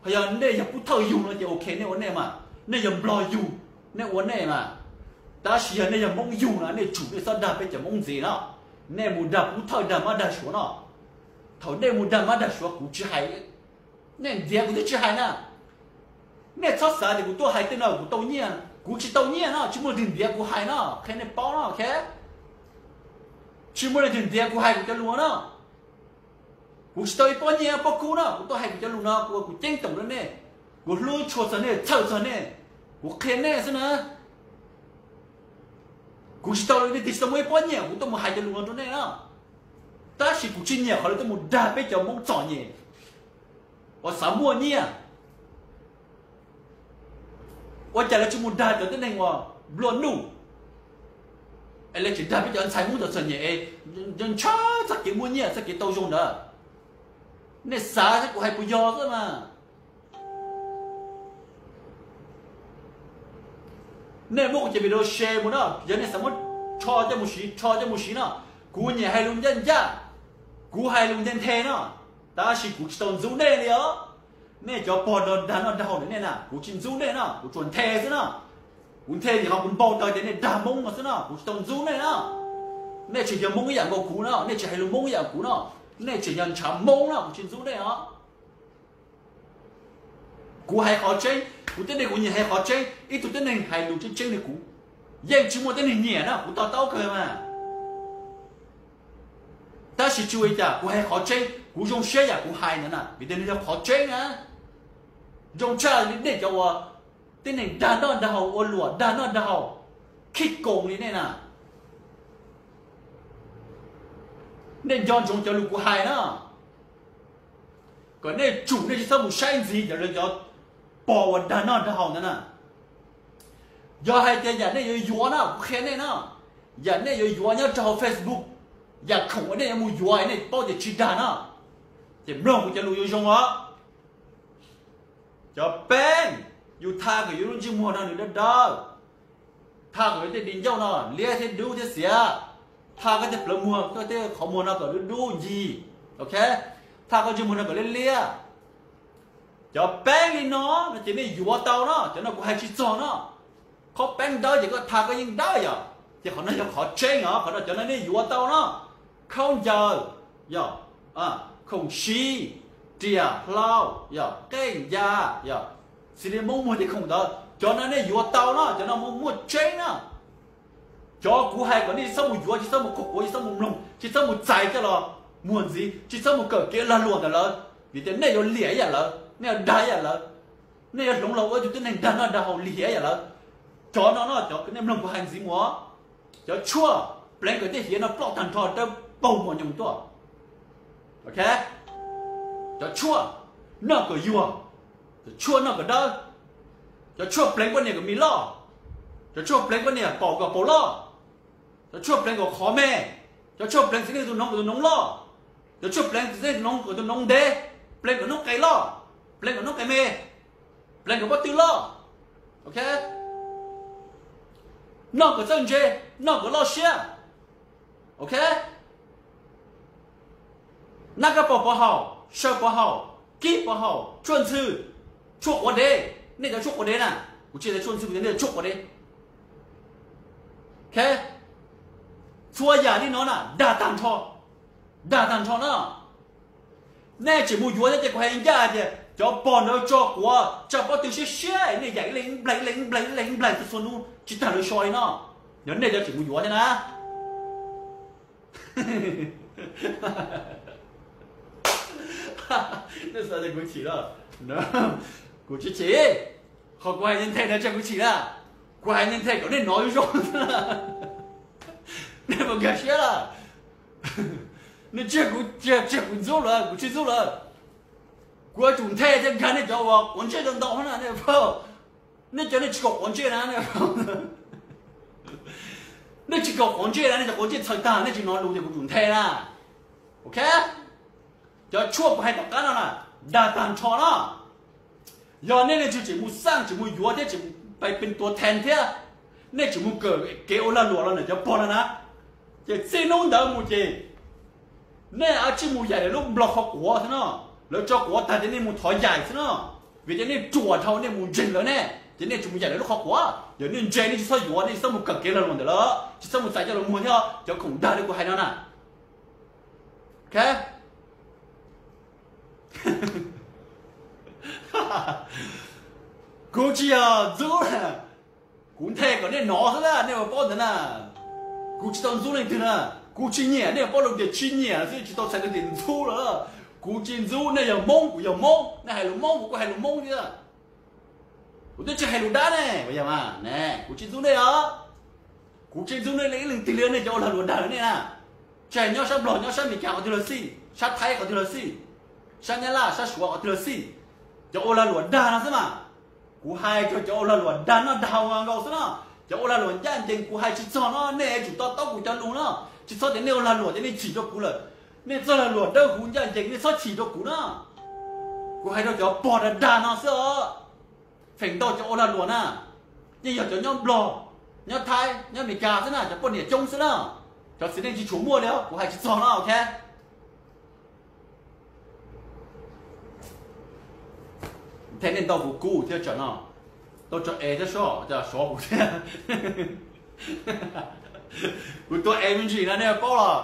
ho yog nej yog Pub Thawj yug no ces ok nej ua nej mas, nej yog Nplog yug nej ua nej mas. Tab sis yog nej yog Hmoob yug no nej tsum, nej txhob dag peb cov Hmoob ntxiv no. Nej mus dag Pub Thawj dag mab dag suav no. Thaum nej mus dag mab dag suav kuv tsis hais, nej ntiav kuv twb tsis hais na. Nej txhob xav tias kuv tuaj hais tej no kuv tau nyiaj, kuv tsis tau nyiaj no, tsis muaj leej twg ntiav kuv hais no, qhia nej paub no, ok. Tsis muaj leej twg ntiav kuv hais kuv cov lus no. Kuv tsis tau ib pob nyiaj pob kub no, kuv tuaj hais kuv cov lus no kuv, kuv ceeb toom rau nej, kuv hlub tshua txog nej, txhawj txog nej, kuv qhia nej xwb na. Kuv tsis tau, nej tsis tau muaj ib pob nyiaj kuv tuaj mus hais cov lus no rau nej no. Tab sis kuv tsis nyiam qhov lawv tuaj mus dag peb cov Hmoob txom nyem uas xav muaj nyiaj. Ua cas lawv tsis mus dag cov tib neeg uas nplua nuj, es lawv tseem dag peb cov ntxhais Hmoob txom txom nyem es ntshaw txoj kev muaj nyiaj txoj kev tau zoo ntawd? Nej xav saib kuv hais puas yog xwb mas. Nej muab kuv cov video share mus no, yog nej xav muab rho coj mus siv, rho coj mus siv no. Kuv nyiam hais lus ncaj ncaj, kuv hais lus nthe nthe no, tab sis kuv tsis tau ntxub nej li os. Nej cov pog dag noj dag haus ntawm nej na, kuv tsis ntxub nej no, kuv tsuas nthe xwb no. Kuv nthe vim qhov kuv npau taws tias nej dag Hmoob no xwb no, kuv tsis tau ntxub nej no. Nej tseem yog Hmoob ib yam nkaus kuv no, nej tseem hais lus Hmoob ib yam kuv no, nej tseem yog ntshav Hmoob no, kuv tsis ntxub nej os. Kuv hais qhov tseeb, kuv tib neeg kuv nyiam hais qhov tseeb, ib tug tib neeg hais lus tseeb tseeb li kuv, yeej tsis muaj tib neeg nyiam na, kuv to taub kawg mas. Tab sis tsis ua li cas, kuv hais qhov tseeb, kuv zoo siab yam kuv hais ntawd na, vim tias nws yog qhov tseeb na. Zoo tshaj li nej cov uas tib neeg dag noj dag haus, ua luam dag noj dag haus, khib koos li nej na. Nej nco ntsoov cov lus kuv hais na, kom nej tsum nej tsis txhob mus saib ntxiv cov, cov pog uas dag noj dag haus ntawd na. Yog hais tias yam nej yuav yuav na, kuv qhia nej na, yam nej yuav yuav nyob rau hauv Facebook, yam khoom uas nej yuav mus yuav nej paub tias tsis dag na, ces mloog kuv cov lus yuav zoo os. Cov peeb, yus tha kom yus lub ntsej muag no nws dawb dawb, tha kom yus tej di ncauj no liab thiab dub thiab xiav, tha koj tej plawv muag, koj tej qhov muag no kom dub dub ncig, ok, tha koj ntsej muag no kom liab liab. Cov peeb li no no ces nej yuav tau no, cov no kuv hais tsis txog no. Qhov peeb dawb ces koj tha koj yeej dawb yom, ces qhov no yog qhov tseeb os, qhov no cov no nej yuav tau no. Khaub ncaws, yog, khoom sib, riam hlau, yog, qej ncas, yog, xws li Hmoob muag tej khoom ntawd, cov no nej yuav tau no, cov no muaj tseeb na. Cov kuv hais kom nej tsis txhob mus yuav, tsis txhob mus khuv quav, tsis txhob mus mloog, tsis txhob mus txais coj los muag ntxiv, tsis txhob mus kawm kev lag luam ntawm lawv, vim tias nej yuav liam ib yam lawv, nej yuav dag ib yam lawv, nej yuav hloov los ua ib tug tib neeg dag noj dag haus lim hiam ib yam lawv. Cov no no cov nej mloog kuv hais ntxiv mus, cov tshuaj pleev kom tej hiav no ploj tag nrho dawb paug mos nyoos tuaj. Ok, cov tshuaj noj kom yuag, cov tshuaj noj kom dawb, cov tshuaj pleev poj niam kom mis loj, cov tshuaj pleev poj niam paum kom paum loj, cov tshuaj pleev kom qhov me, cov tshuaj pleev txiv neej tus noov kom tus noov loj, cov tshuaj pleev txiv neej tus noov kom tus noov ntev, pleev kom noob qes loj, pleev kom noob qes me, pleev kom pob tw loj. Ok, noj kom txawj ntse, noj kom loj siab. Ok, nab kab paug pov haum, saw pov haum, kib pov haum, tshuaj ntxhw, tshuaj quav dev, nej cov tshuaj quav dev na, kuv tsis hais tshuaj ntxhw, kuv tias nej cov tshuaj quav dev. Ok, txhua yam li no na dag tag nrho, dag tag nrho na. Nej tseem mus yuav thiab ces kuv hais ncaj hais tias cov pog ntawd tso quav tsa pob tw siab siab, nej yaim ib leeg nplaig ib leeg nplaig ib leeg nplaig txhua txhua hnub tsis tag lawv so li no. Yog nej cov tseem mus yuav thiab na. Nej xav tias kuv chim los? Kuv tsis chim. Qhov kuv hais nthe nthe no tsam kuv chim na. Kuv hais nthe nthe kom nej hnov zoo zoo. Nej puas nkag siab lawm? Nej tsiag kuv, tsiag kuv ntxub lawm, kuv tsis ntxub lawm. Kuv yuav tsum nthe thiab nkag nej cov uas quav ntsej ntau ntau na, nej, nej cov nej tsis kom quav ntsej na, nej tsis kom quav ntsej na, nej cov quav ntsej txhaws tag nej tsis hnov lus ces kuv tsum nthe na. Ok, cov tshuaj kuv hais tom qab no na, dag tag nrho na. Yog nej leej twg tseem mus xaj tseem mus yuav thiab tseem pais pes tuav thees thiab, nej tseem mus kawm kev ua lag luam los ntawm cov pog no na, ces txij hnub ntawd mus ces nej a tsij mus yaim lawv lub nplog qhov quav xwb no. Lawv tso quav tag ces nej mus thov yaim xwb no, vim tias nej ruam dhau nej mus ntseeg lawv ne, ces nej tseem mus yaim lawv lub qhov quav. Yog nej ntse nej tsis txhob yuav, nej tsis txhob mus kawm kev lag luam ntawm lawv, tsis txhob mus txais coj los muag thiab cov khoom dag li kuv hais no na. Ok, kuv tsis yog ntxub, kuv nthe kom nej hnov xwb na, nej ua paub ntawd na. Kuv tsis tau ntxub leej twg na, kuv tsis nyiam, nej ua paub lus tias tsis nyiam xwb, tsis tau txhais tias ntxub lawm. Kuv tsis ntxub, nej yog Hmoob kuv yog Hmoob, nej hais lus Hmoob kuv kuj hais lus Hmoob thiab. Kuv twb tsis hais lus dab ne, kuv tsis ntxub nej os. Kuv tsis ntxub nej li ib leej twg li, nej cov ua lag luam dag lawm nej na. Tsis hais nyob sab Nplog, nyob sab Meskas qhov twg los xij, sab Thaib qhov twg los xij, sab Nyab Laj sab Suav qhov twg los xij, cov ua lag luam dag no xwb mas. Kuv hais rau cov ua lag luam dag noj dag haus nkaus xwb no. Cov ua lag luam ncaj ncees kuv hais tsis txog no, nej yuav tsum to taub kuv cov lus no. Tsis txhob tias nej ua lag luam ces nej chim rau kuv lawm. Nej txoj lag luam dawb huv ncaj ncees nej txhob chim rau kuv na. Kuv hais rau cov pog dag dag no xwb os. Feem ntau cov ua lag luam na, yeej yog cov nyob Nplog, nyob Thaib, nyob Meskas xwb na, cov poj niam coob xwb na. Cov txiv neej tsis tshua muaj li os, kuv hais tsis txog no, ok. Nthe nej ntau kuv kub thiab tsam no, tau tso es thiab soj, sov kuv thiab. Kuv tua es me ntsis no nej paub los.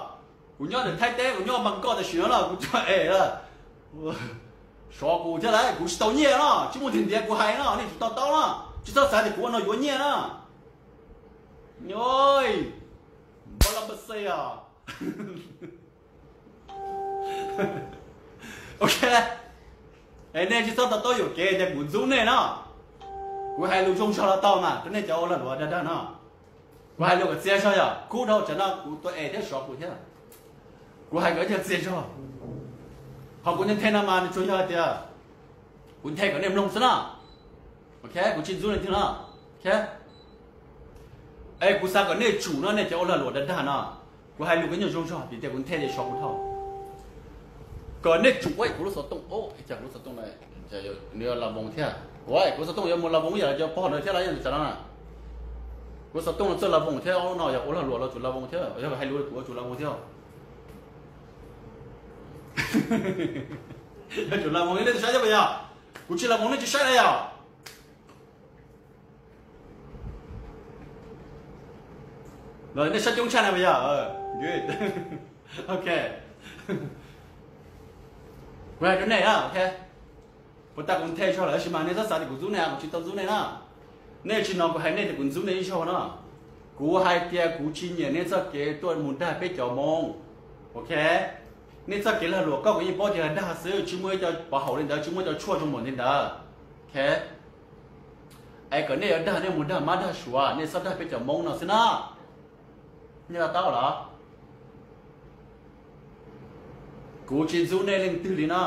Kuv nyob ntawm Thaib teb, kuv nyob Npab Koj tam sim no los kuv tua es lawm. Sov kuv thiab lawm, kuv tsis tau nyiaj no, tsis muaj tus ntiav kuv hais no, nej tsum to taub no, tsis txhob xav tias kuv ua no yuav nyiaj no. Npab lab npab xej os. Ok, es nej tsis txhob to taub yuam kev tias kuv ntxub nej no. Kuv hais lus zoo zog los tau mas rau nej cov ua lag luam dag dag no. Kuv hais lus kom txias zog yom, kub dhau tsam no kuv tua es thiab sov kuv thiab. Kuv hais kom txias zog. Qhov kuv nthe no mas nws tsuas yog tias kuv nthe kom nej mloog xwb no. Ok, kuv tsis ntxub leej twg no. Ok, es kuv xav kom nej tsum no, nej cov ua lag luam dag dag no. Kuv hais lus kom nyuag zoo zog vim tias kuv nthe ces sov kuv dhau. Kom nej tsum ua kuv lub xov tooj, kuv lub xov tooj no nws yuav la voos thiab. Kuv lub xov tooj yuav mus la voos ib yam li cov pog ntawd thiab los yog tsam no na. Kuv lub xov tooj no txawj la voos thiab no, yog ua lag luam los tsum la voos thiab, yog hais lus kuv yuav tsum la voos thiab. Yuav tsum la voos nej tsis saib thiab puas yog? Kuv tsis la voos nej tsis saib na yog? Los nej saib coob tshaj na puas yog? Ok, kuv hais rau nej na, ok. Puas tas kuv nthe zog lawm tab sis mas nej txhob xav tias kuv ntxub nej, kuv tsis tau ntxub nej na. Nej tsis no kuv hais nej tias kuv ntxub nej ib zaug no. Kuv hais tias kuv tsis nyiam nej txoj kev tuaj mus dag peb cov Hmoob. Ok, nej txoj kev lag luam koj kuv yeej paub tias dag xwb, tsis muaj ib co pov haum li ntawd, tsis muaj cov tshuaj zoo npaum li ntawd. Ok, es kom nej yuav dag nej mus dag mab dag suav, nej txhob dag peb cov Hmoob no xwb na. Nej to taub los? Kuv tsis ntxub nej leej twg li no.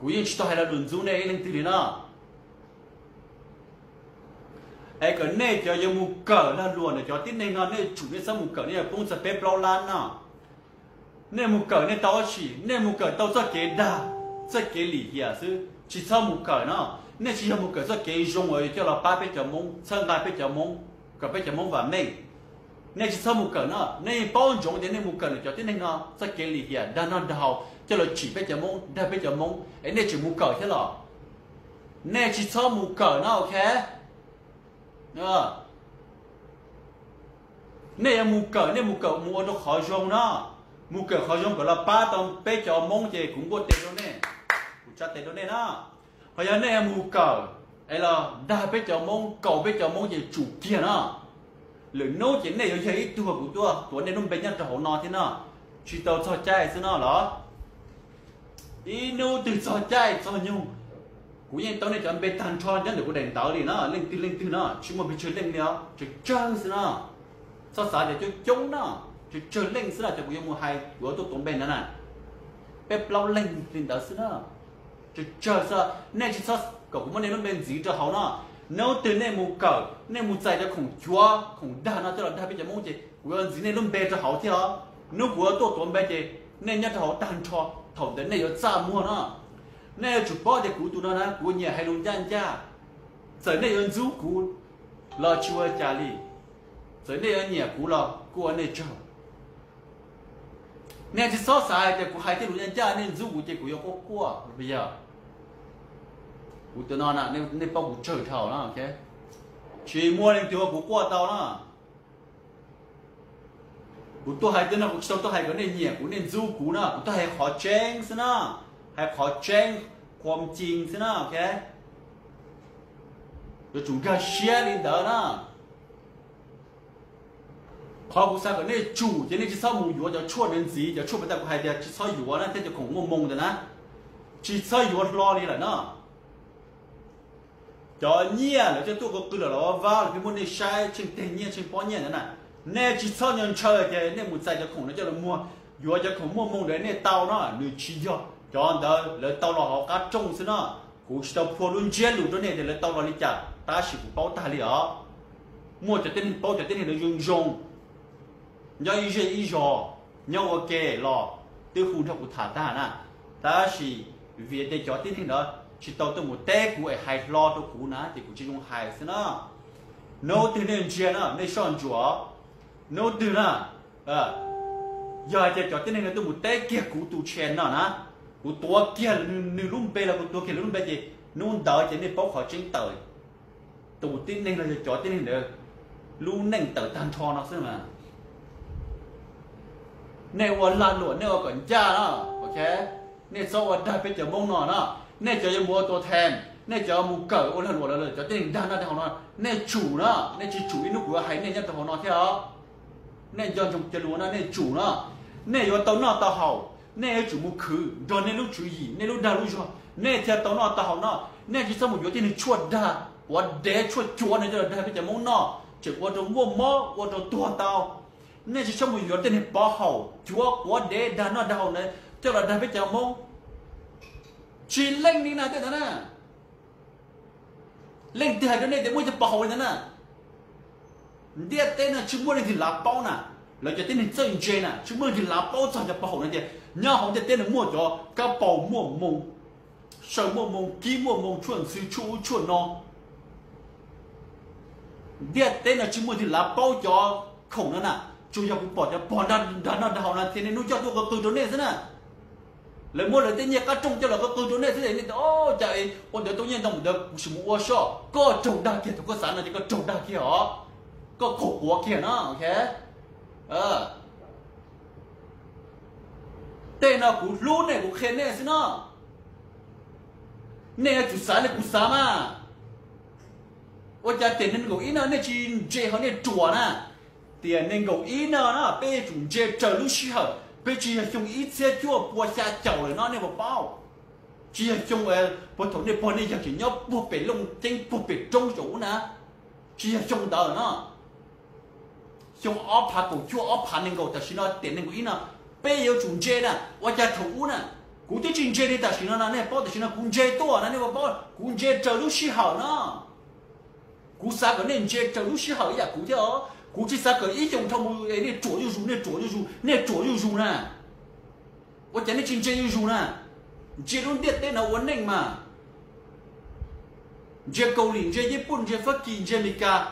Kuv yeej tsis tau hais lo lus ntxub nej ib leej twg li no. Es kom nej cov yuav mus kawm lag luam ntawm cov tib neeg no, nej tsum nej txhob mus kawm, nej yuav poob txog peb plaub lab no. Nej mus kawm nej tau dab tsi? Nej mus kawm tau txoj kev dag, txoj kev lim hiam xwb, tsis txhob mus kawm no. Nej tsis yog mus kawm txoj kev zoo uas coj los pab peb cov Hmoob, txhawb nqa peb cov Hmoob, kom peb cov Hmoob vam meej. Nej tsis txhob mus kawm no, nej yeej paub ntsoov tias nej mus kawm ntawm cov tib neeg no txoj kev lim hiam dag noj dag haus coj los tsim peb cov Hmoob, dag peb cov Hmoob es nej tseem mus kawm thiab los? Nej tsis txhob mus kawm no, ok. Nej yuav mus kawm, nej mus kawm mus ua rau qhov zoo no. Mus kawm qhov zoo kom los pab tau peb cov Hmoob ces kuv npuaj tes rau nej, kuv tsa tes rau nej na. Ho yog nej mus kawm es los dag peb cov Hmoob, kaus peb cov Hmoob ces tsum kiag no. Lwm hnub ces nej yuav yog ib tug kuv tuaj tuav nej lub npe nyob rau hauv no thiab no. Tsis tau txog caij xwb no los? Ib hnub twg txog caij txog nyoog, kuv yeej tau nej cov npe tag nrho nyob ntawm kuv daim ntawv li no, leej twg leej twg no tsis muaj pes tsawg leej li os, tsawg tsawg xwb no. Txhob xav tias coob coob no, tsawg tsawg leej xwb no cov kuv yuav mus hais, kuv yuav tuaj tuav npe ntawd na. Peb plaub leeg li ntawd xwb na. Tsawg tsawg xwb, nej tsis txhob kom kuv muab nej lub npe ntxiv rau hauv no. Hnub twg nej mus kawm, nej mus txais cov khoom cuav khoom dag no coj los dag peb cov Hmoob ces kuv yuav ntxiv nej lub npe rau hauv thiab os. Hnub kuv yuav tuaj tuav npe ces nej nyob rau hauv tag nrho, thaum ntawd nej yuav txaj muag no. Nej yuav tsum paub tias kuv tus no na kuv nyiam hais lus ncaj ncaj. Txawm nej yuav ntxub kuv los tsis ua cas li, txawm nej yuav nyiam kuv los kuj ua nej tsaug. Nej tsis txhob xav hais tias kuv hais tej lus ncaj ncaj nej ntxub kuv ces kuv yuav quaj quaj, yog? Kuv tus no na, nej paub kuv tsawg dhau na, ok? Tsis muaj leej twg ua kuv quaj tau na. Kuv tuaj hais tej no kuv tsis tau tuaj hais kom nej nyiam kuv nej ntxub kuv na, kuv tuaj hais qhov tseeb xwb na, hais qhov tseeb, qhuam cing xwb na, ok? Yuav tsum nkag siab li ntawd na. Qhov kuv xav kom nej tsum ces nej tsis txhob mus yuav cov tshuaj ntawd ntxiv, cov tshuaj puas tas kuv hais tias tsis txhob yuav na, thiab cov khoom muaj moo ntawd na, tsis txhob yuav hlo li lawm na. Cov nyiaj lawv coj tuaj qw qw lawm los vab los pheej muab nej saib tsheej teg nyiaj tsheej pob nyiaj ntawd na, nej tsis txhob nco ntshaw tias nej mus txais cov khoom no coj los muag, yuav cov khoom muaj moo ntawd nej tau no, nws tsis yog cov ntawd, lawv tau los hauv qab rooj xwb no. Kuv tsis tau phua lub ntsiab lus rau nej tias lawv tau los li cas, tab sis kuv paub tag li os. Muaj cov tib neeg paub cov tib neeg lawv zoo zoo, nyob ib zej ib zos, nyob ua ke los twb hu nrog kuv tham tag na. Tab sis vim tias cov tib neeg ntawd tsis tau tuaj mus teb kuv es hais hlo rau kuv na ces kuv tsis zoo hais xwb na. Hnub twg nej ntsia na nej soj ntsuam, hnub twg na, yog hais tias cov tib neeg no tuaj mus teb kiag kuv tus channel no na, kuv tuav kiag nws lub npe los kuv tuav kiag nws lub npe ces hnub ntawd ces nej paub qhov tseeb tawm. Tus tib neeg no yog cov tib neeg ntawd lub neej tawm tag nrho no xwb mas. Nej ua lag luam nej ua kom ncaj no, ok? Nej txhob ua dag peb cov Hmoob no na. Nej cov yuav mus ua tua them, nej cov mus kawm ua lag luam lawm, cov tib neeg dag noj dag haus no, nej tsum na, nej tsis tsum ib hnub kuv yuav hais nej nyob rau hauv no thiab os. Nej nco ntsoov cov lus no nej tsum na. Nej yuav tau noj tau haus, Nej yuav tsum mus khwv nrog nej lub tswv yim, nej lub dag lub zog, nej thiaj tau noj tau haus no. Nej tsis txhob mus yuav tej niag tshuaj dag, quav dev tshuaj cuav no coj los dag peb cov Hmoob noj, tseem ua rau muaj mob ua rau tuag tau. Nej tsis txhob mus yuav tej niag pov haum cuav quav dev dag noj dag haus na coj los dag peb cov Hmoob. Tsis leej li na tej ntawd na. Leej twg hais rau nej tias muaj cov pov haum li ntawd na? Ntiaj teb no tsis muaj leej twg lav paub na. Lawv cov tib neeg txawj ntse na tsis muaj leej twg lav paub txog cov pov haum no tias nyob hauv ntiaj teb no muaj cov kab paus muaj moo, saw muaj moo, kib muaj moo, tshuaj ntxhw tshuaj ub tshuaj no. Ntiaj teb no tsis muaj leej twg lav paub cov khoom no na. Tsuas yog kuv pom cov pog dag noj dag haus no thiaj niaj hnub coj tuaj qw qw rau nej xwb na. Lawv muab lawv tej nyiaj qab rooj coj los qw qw rau nej xwb, nej tias o, cas ua ntawd tau nyiaj ntau ntawd, kuv sim mus ua soj. Koj raug dag kiag, thaum koj xav no ces koj raug dag kiag os. Koj qaug quav kiag no. Tej no kuv hlub nej kuv qhia nej xwb no. Nej yuav tsum xav li kuv xav mas. Ua cas tiam nees nkaum ib no nej tsis ntse ho nej ruam na? Tiam nees nkaum ib no na peb yuav tsum ntse raws lub sij hawm, peb tsis yog xyoo ib txhiab cuaj pua xya caum lawm no nej puas paub? Tsis yog xyoo puag thaum nej pog nej yawg tseem nyob puag pem Looj Ceeb puag pem roob saum ub na. Tsis yog xyoo ntawd no. Xyoo ob phav kaum cuaj ob phav nees nkaum tam sim no tiam nees nkaum ib no, peb yuav tsum ntse na. Ua cas thaum ub na kuv twb tsis ntse li tam sim no no nej paub, tam sim no kuv ntse tuaj no nej puas paub? Kuv ntse raws lub sij hawm no. Kuv xav kom nej ntse raws lub sij hawm ib yam kuv thiab os. Kuv tsis xav kom ib xyoos dhau mus nej ruam zuj zus, nej ruam zuj zus, nej ruam zuj zus na. Ua cas nej tsis ntse zuj zus na? Ntsia lub ntiaj teb no ua neej mas. Ntsia Kaus Lim, ntsia Yiv Pooj, ntsia Fab Kis, ntsia Amelikas,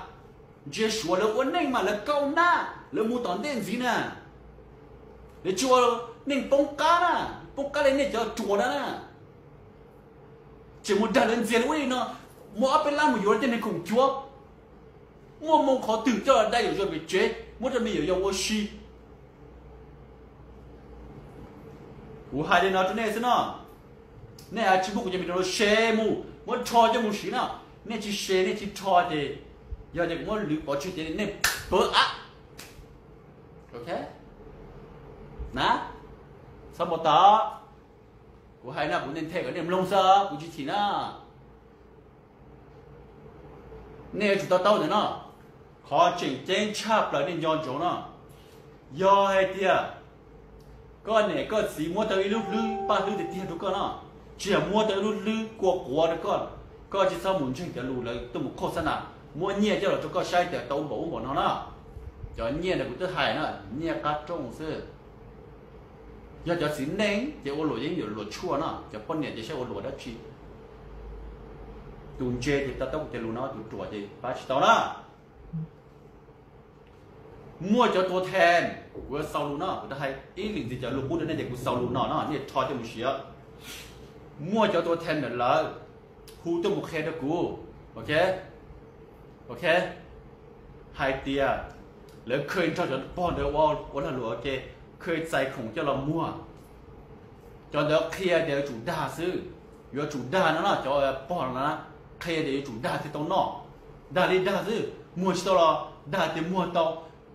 ntsia Suav, lawv ua neej mas lawv kaub nab, lawv mus tom ntej ntxiv na. Lawv tsis ua neej poob qab na, poob qab li nej cov ruam na. Tseem mus dag lawv ntxias li ub li no, muaj ob peb lab mus yuav tej neeg khoom cuav, muaj moo qhov twg coj los dai yuam yog pem tsev muab rau me nyuam yaus ua si. Kuv hais li no rau nej xwb no, nej tsis muab kuv cov me nyuam se mus muab rho coj mus siv no. Nej tsis se nej tsis rho ces yog tias kuv muab lwv pov tseg ces nej pawv av. Ok na, txhob npau taws. Kuv hais no kuv nthe kom nej mloog xwb, kuv tsis chim na. Nej yuav tsum to taub ntawm no, qhov tseem ceeb tshaj plaws nej nco ntsoov no, yog hais tias koj niam koj txiv muab tau ib lub hlwb paj hlwb tiag tiag rau koj no, tsis yog muab tau ib lub hlwb kua quav rau koj, koj tsis txhob mus ntseeg cov lus lawv tuaj mus qhauj xab nas, muab nyiaj coj los rau koj saib tias tau ub npaum ub npaum no na. Cov nyiaj ntawd kuv twb hais na, nyiaj qab rooj xwb. Yog cov txiv neej ces ua luam yeej yuav luam tshuaj no, cov poj niam ces saib ua luam dab tsi. Tus ntse ces to taub kuv cov lus no, tus ruam ces pab tsis tau na. Muaj cov tua then, kuv yuav xaus lus no, kuv hais ib lim ntxiv cov lus qub rau nej ces kuv xaus lus no no nej rho coj mus siv. Muaj cov tua then ntawm lawv hu tuaj mus qhia rau kuv, ok, ok, hais tias lawv kha nrog cov pog ntawd ua lag luam ua ke, kha txais khoom coj los muag. Cov ntawd qhia tias yuav tsum dag xwb, yuav tsum dag no no, cov pog no na, qhia tias yuav tsum dag thiaj tau noj. Dag li dag xwb, muag tsis tau los dag tias muag tau.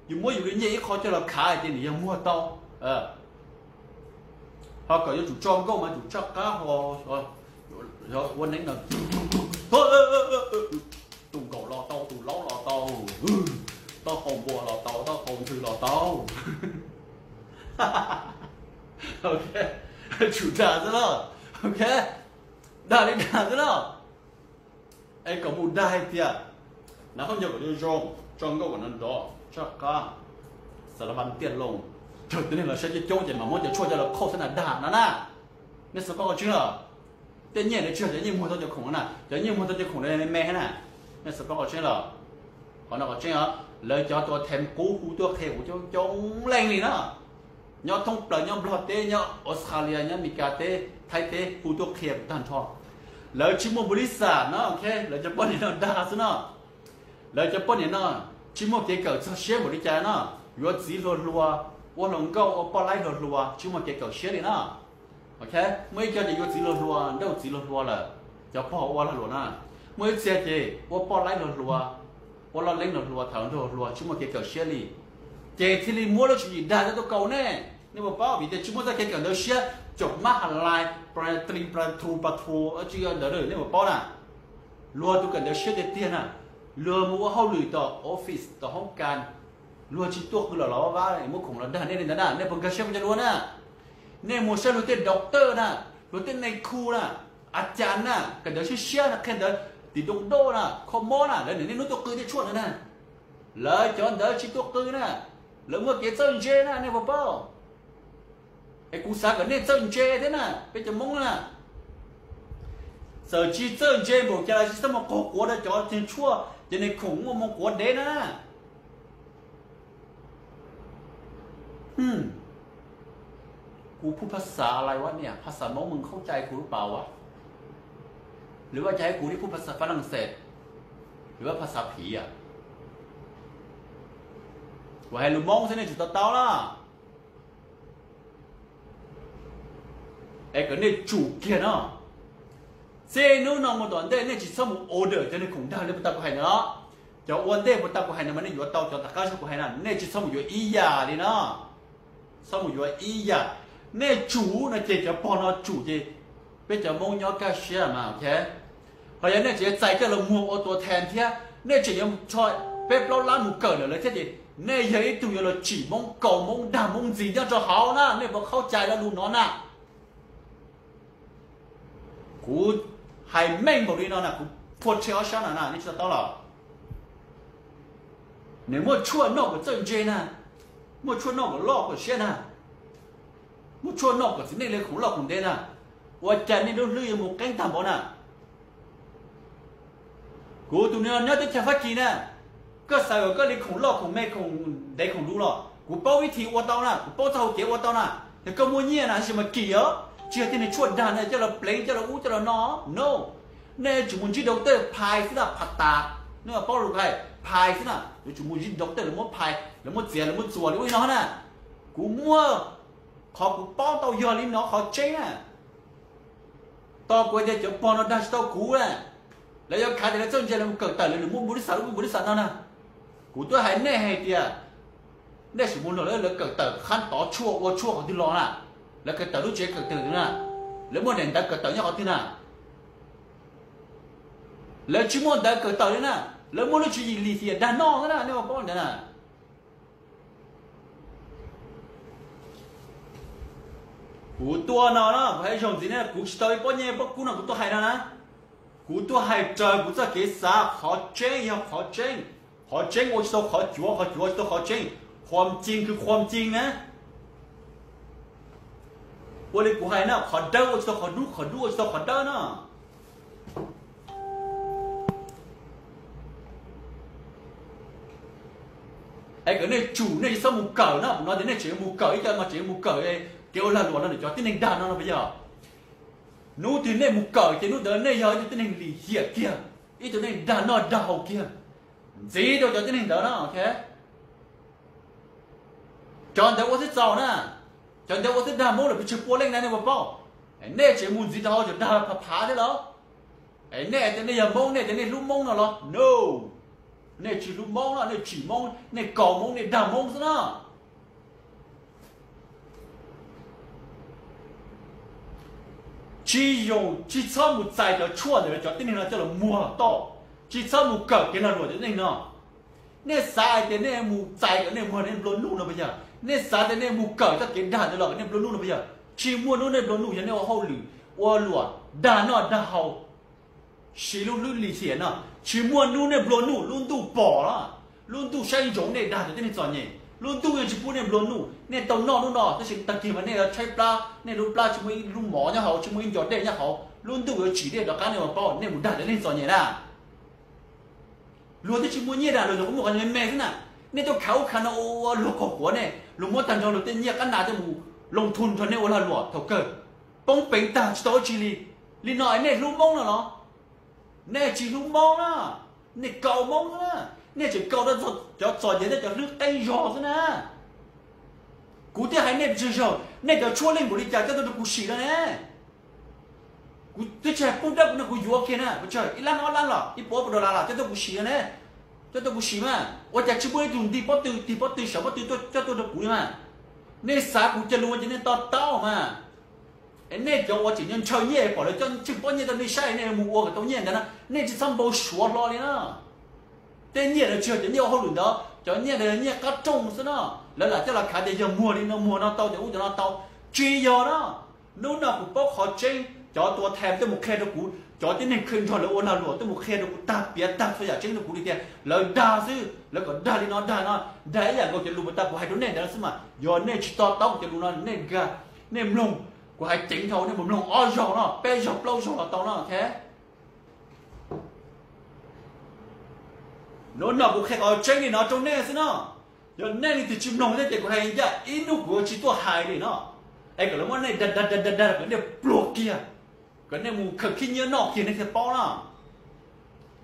Yus muab yus li nyiaj ib qho coj los khav tias nws yog muag tau. Ho kom yuav tsum tso nkauj mas tsum tsaj qab ho, ua neeb no, tus nkaum los tau, tus laub los tau, taub hau npua los tau, taub hau ntxhw los tau. Tsum dag xwb na. Ok, dag li dag xwb na. Es kom mus dag hais tias, nav khaub ncaws kom zoo zoo, tso nkauj kom nrov nrov, tsaj qab, xav las vas tiaj loo, raug tus neeg los saib coob coob ces mam muab cov tshuaj coj los qhauj xab nas dag no na. Nej xav paub qhov tseeb lawm. Tej nyiaj ntawd tsis yog cov nyiaj muag tau cov khoom no na, cov nyiaj muag tau cov khoom ntawd me me na. Nej xav paub qhov tseeb lawm. Qhov no qhov tseeb os, lawv cov tua then qub hu tuaj qhia kuv coob coob leej li na. Nyob thoob plaws, nyob Nplog teb, nyob Australia, nyob Amelikas teb, Thaib teb, hu tuaj qhia kuv tag nrho. Lawv tsis muaj npau li xam no, ok, lawv cov poj niam no dag xwb no. Lawv cov poj niam no tsis muaj kev kawm txog siab npaum li cas no. Yuav txiv hluas hluas, ua hluas nkauj ua poj laib hluas hluas, tsis muaj kev kawm siab li na. Ok, muaj ib co ces yuav txiv hluas hluas, nrauj txiv hluas hluas lawm, cov pog ua lag luam na. Muaj ib txhia ces ua poj laib hluas hluas, ua loj leeb hluas hluas, tham hluas hluas, tsis muaj kev kawm siab li, ces thiaj li muab lub tswv yim dag tuaj kaus nej. Nej puas paub vim tias tsis muaj txoj kev kawm ntawv siab, caum mab has lais, pla tli pla tru pa tru, tsis yog ntawd nej puas paub na. Luag tus kawm ntawv siab tiag tiag na, luag mus ua hauj lwm tom office tom hoob kas, luag tsis tuaj qw los los vab vab muab khoom los dag nej li ntawd na, nej puas nkag siab mus cov luag na? Nej mus saib luag tej doctor na, luag tej nais khu na, a cas na, kawm ntawv siab siab na, qhia ntawv tim doo doj na, kho mob na, lawv niaj hnub tuaj qw tej tshuaj ntawd na. Lawv cov ntawd tsis tuaj qw na, lawv muaj kev txawj ntse na, nej puas paub? Es kuv xav kom nej txawj ntse thiab na, peb cov Hmoob na. Txawm tsis txawj ntse npaum cas los tsis txhob mus qaug quav rau cov tshuaj, cov nais khoom muaj moo quav dev na. Kuv phu phas xas lais ua niam, phas xas Hmoob mws khaub cai kuv lub pas ua, lwm vaj cas kuv li phu phas xas Fas Nas Xes, lwm vaj phas xas phiv a. Kuv hais lus Hmoob xwb nej tsum to taub na. Es kom nej tsum kiag no. Txij hnub no mus tom ntej nej tsis txhob mus order cov nais khoom dag li puas tau kuv hais ntawd. Cov ua ntej puas tau kuv hais ntawd mas nej yuav tau, cov tom qab zog kuv hais na nej tsis txhob mus yuav ib yam li no. Txhob mus yuav ib yam. Nej tsum no ces cov pog no tsum ces peb cov Hmoob nyob kaj siab mas ok. Ho yog nej tseem txais coj los muag ua tua thas thiab, nej tseem yuav tso peb plaub lab mus kawm lawm lawv thiab ces nej yog ib tug yuav los tsim Hmoob, kaus Hmoob, dag Hmoob ntxiv nyob rau hauv na, nej puas khaub cai lo lus no na? Kuv hais meej npaum li no na, kuv phua rhe ob sab no na, nej tsis to taub los? Nws muaj tshuaj noj kom txawj ntse na, muaj tshuaj noj kom loj kom siab na, muaj tshuaj noj kom txiv neej li khoom loj khoom ntev na, ua cas nej lub hlwb yuav mus qeeb tag npaum na? Kuv tus nws nyob teb chaws Fab Kis na, koj xav kom koj li khoom loj khoom me khoom ntev khoom luv los kuv paub vib thi ua tau na, kuv paub txoj hau kev ua tau na. Yog koj muaj nyiaj na tab sis mas kim os, tsis yog tej niag tshuaj dag na coj los pleev coj los ub coj los no. No, nej yuav tsum mus ntsib doctor phais xwb na, phas tas, nej paub lus hais phais xwb na, yuav tsum mus ntsib doctor lawv muab phais, lawv muab txiav, lawv muab txuas li ua li no na. Kuv muaj qhov kuv paub tau yog li no qhov tseeb na. Tos kuv hais tias cov pog no dag tsis tau kuv na, lawv yuav khav tias lawv txawj ntse lawv mus kawm tawm lawv nws muaj npaum li xav lub npaum li xav no na. Kuv twb hais nej hais tias nej sim mus nrog lawv kawm tawm qhab tov tshuaj ua tshuaj qhov twg los na, lawv kawm tawm lub tsev kawm tawm twg na, lawv muaj daim ntawv kawm tawm nyob qhov twg na? Lawv tsis muaj ntawv kawm tawm li na, lawv muaj lub tswv yim lim hiam dag noj xwb na, nej ua paub ntawd na. Kuv tuaj no na, kuv hais zoo ntxiv na, kuv tsis tau ib pob nyiaj pob kub no kuv tuaj hais no na. Kuv tuaj hais raws kuv txoj kev xav, qhov tseeb yog qhov tseeb, qhov tseeb ua tsis tau qhov cuav, qhov cuav ua tsis tau qhov tseeb, qhuam cing kwv qhuam cing na. Ua li kuv hais na, qhov dawb ua tsis tau qhov dub, qhov dub ua tsis tau qhov dawb na. Es kom nej tsum, nej tsis txhob mus kawm na, no tias nej tseem mus kawm, ib co mas tseem mus kawm kev ua lag luam no, cov tib neeg dag no no puas yog? Hnub twg nej mus kawm ces hnub ntawd nej yog ib tug tib neeg lim hiam kiag, ib tug neeg dag noj dag haus kiag, ntxiv rau cov tib neeg ntawd na. Cov ntawd ua twb txaus na, cov ntawd ua twb dag Hmoob lawm pes tsawg pua leej na, nej puas paub? Nej tseem mus ntxiv rau hauv cov dag phav phav thiab los? Es nej tias nej yog Hmoob, nej tias nej hlub Hmoob no los? No, nej tsis hlub Hmoob no, nej tsim Hmoob, nej kaus Hmoob, nej dag Hmoob xwb na. Tsis yoos, tsis txhob mus txais cov tshuaj ntawm cov tib neeg no coj los muag toj, tsis txhob mus kawm kev lag luam cov tib neeg no. Nej xav hais tias nej mus txais kom nej muag nej nplua nuj no puas yog? Nej xav tias nej mus kawm txoj kev dag ntawd los kom nej nplua nuj no puas yog? Tsis muaj hnub nej nplua nuj yog nej ua hauj lwm ua luam dag noj dag haus, siv lub hlwb lim hiam no. Tsis muaj hnub nej nplua nuj, lub ntuj pom los, lub ntuj saib ntsoov nej dag cov tib neeg txom nyem, lub ntuj yeej tsis pub nej nplua nuj. Nej tau noj lub no tab sis tag kis mas nej yuav tshaib plab, nej lub plab tsis muaj ib lub mov nyob hauv, tsis muaj ib nco dej nyob hauv, lub ntuj yuav tsim nej rov qab, nej puas paub? Nej mus dag cov tib neeg txom nyem na. Luag twb tsis muaj nyiaj na, luag nyuam qhuav muaj qhov me me xwb na. Nej tuaj khav ub khav no ua luag qaug quav ne, luag muab tag nrho luag tej nyiaj qab nas coj mus loo thoo nrog nej ua lag luam thaum kawg, poob peev tag tsis tau dab tsi li. Li no es nej hlub Hmoob no los? Nej tsis hlub Hmoob na, nej kaus Hmoob xwb na. Nej tseem kaus rau cov txom nyem thiab cov hlwb qeeb zog xwb na. Kuv thiaj hais nej pes tsawg zaug, nej cov tshuaj leej npaum li cas coj tuaj rau kuv sim no ne? Kuv twb tsis hais poob dawb kuv no, kuv yuav kiag na, pes tsawg, ib lab ob lab los ib puas ob puas dollar los coj tuaj kuv sim no ne. Coj tuaj kuv sim mas ua cas tsis muaj ib tug nti pob tw, tig pob tw, sawv pob tw coj tuaj rau kuv li mas? Nej xav kuv cov lus ces nej to taub mas. Es nej cov uas tseem ntshaw nyiaj pom lawv coj tsheej pob nyiaj rau nej saib nej mus ua kom tau nyiaj ntawd na, nej tsis txhob npau suav hlo li na. Tej nyiaj ntawd tsis yog cov nyiaj ua hauj lwm ntawd, cov nyiaj ntawd yog nyiaj qab rooj xwb no. Lawv lam coj los khav tias yog muag li no muag no tau, cov ub cov no tau. Tsis yog na. Hnub no kuv paub qhov tseeb, cov tua thas tuaj mus qhia rau kuv, cov tib neeg qhia nrog lawv ua lag luam tuaj mus qhia rau kuv tag piav tag txhua yam tseeb rau kuv li tias lawv dag xwb, lawv kom dag li no dag no, dag ib yam nkaus cov lus uas tas kuv hais rau nej ntawd xwb mas. Yog nej tsis to taub kuv cov lus no nej nkag, nej mloog, kuv hais ceev dhau, nej mus mloog ob zaug no, peb zaug plaub zaug los tau no, ok. Hnub no kuv qhia qhov tseeb li no rau nej xwb no. Yog nej leej twg tsis mloog thiab ces kuv hais ncaj ib hnub kuv tsis tuaj hais li no. Es kom lawv muab nej dag dag dag dag dag kom nej pluag kiag, kom nej mus khaws khib nyiab noj kiag nej thiaj paub na.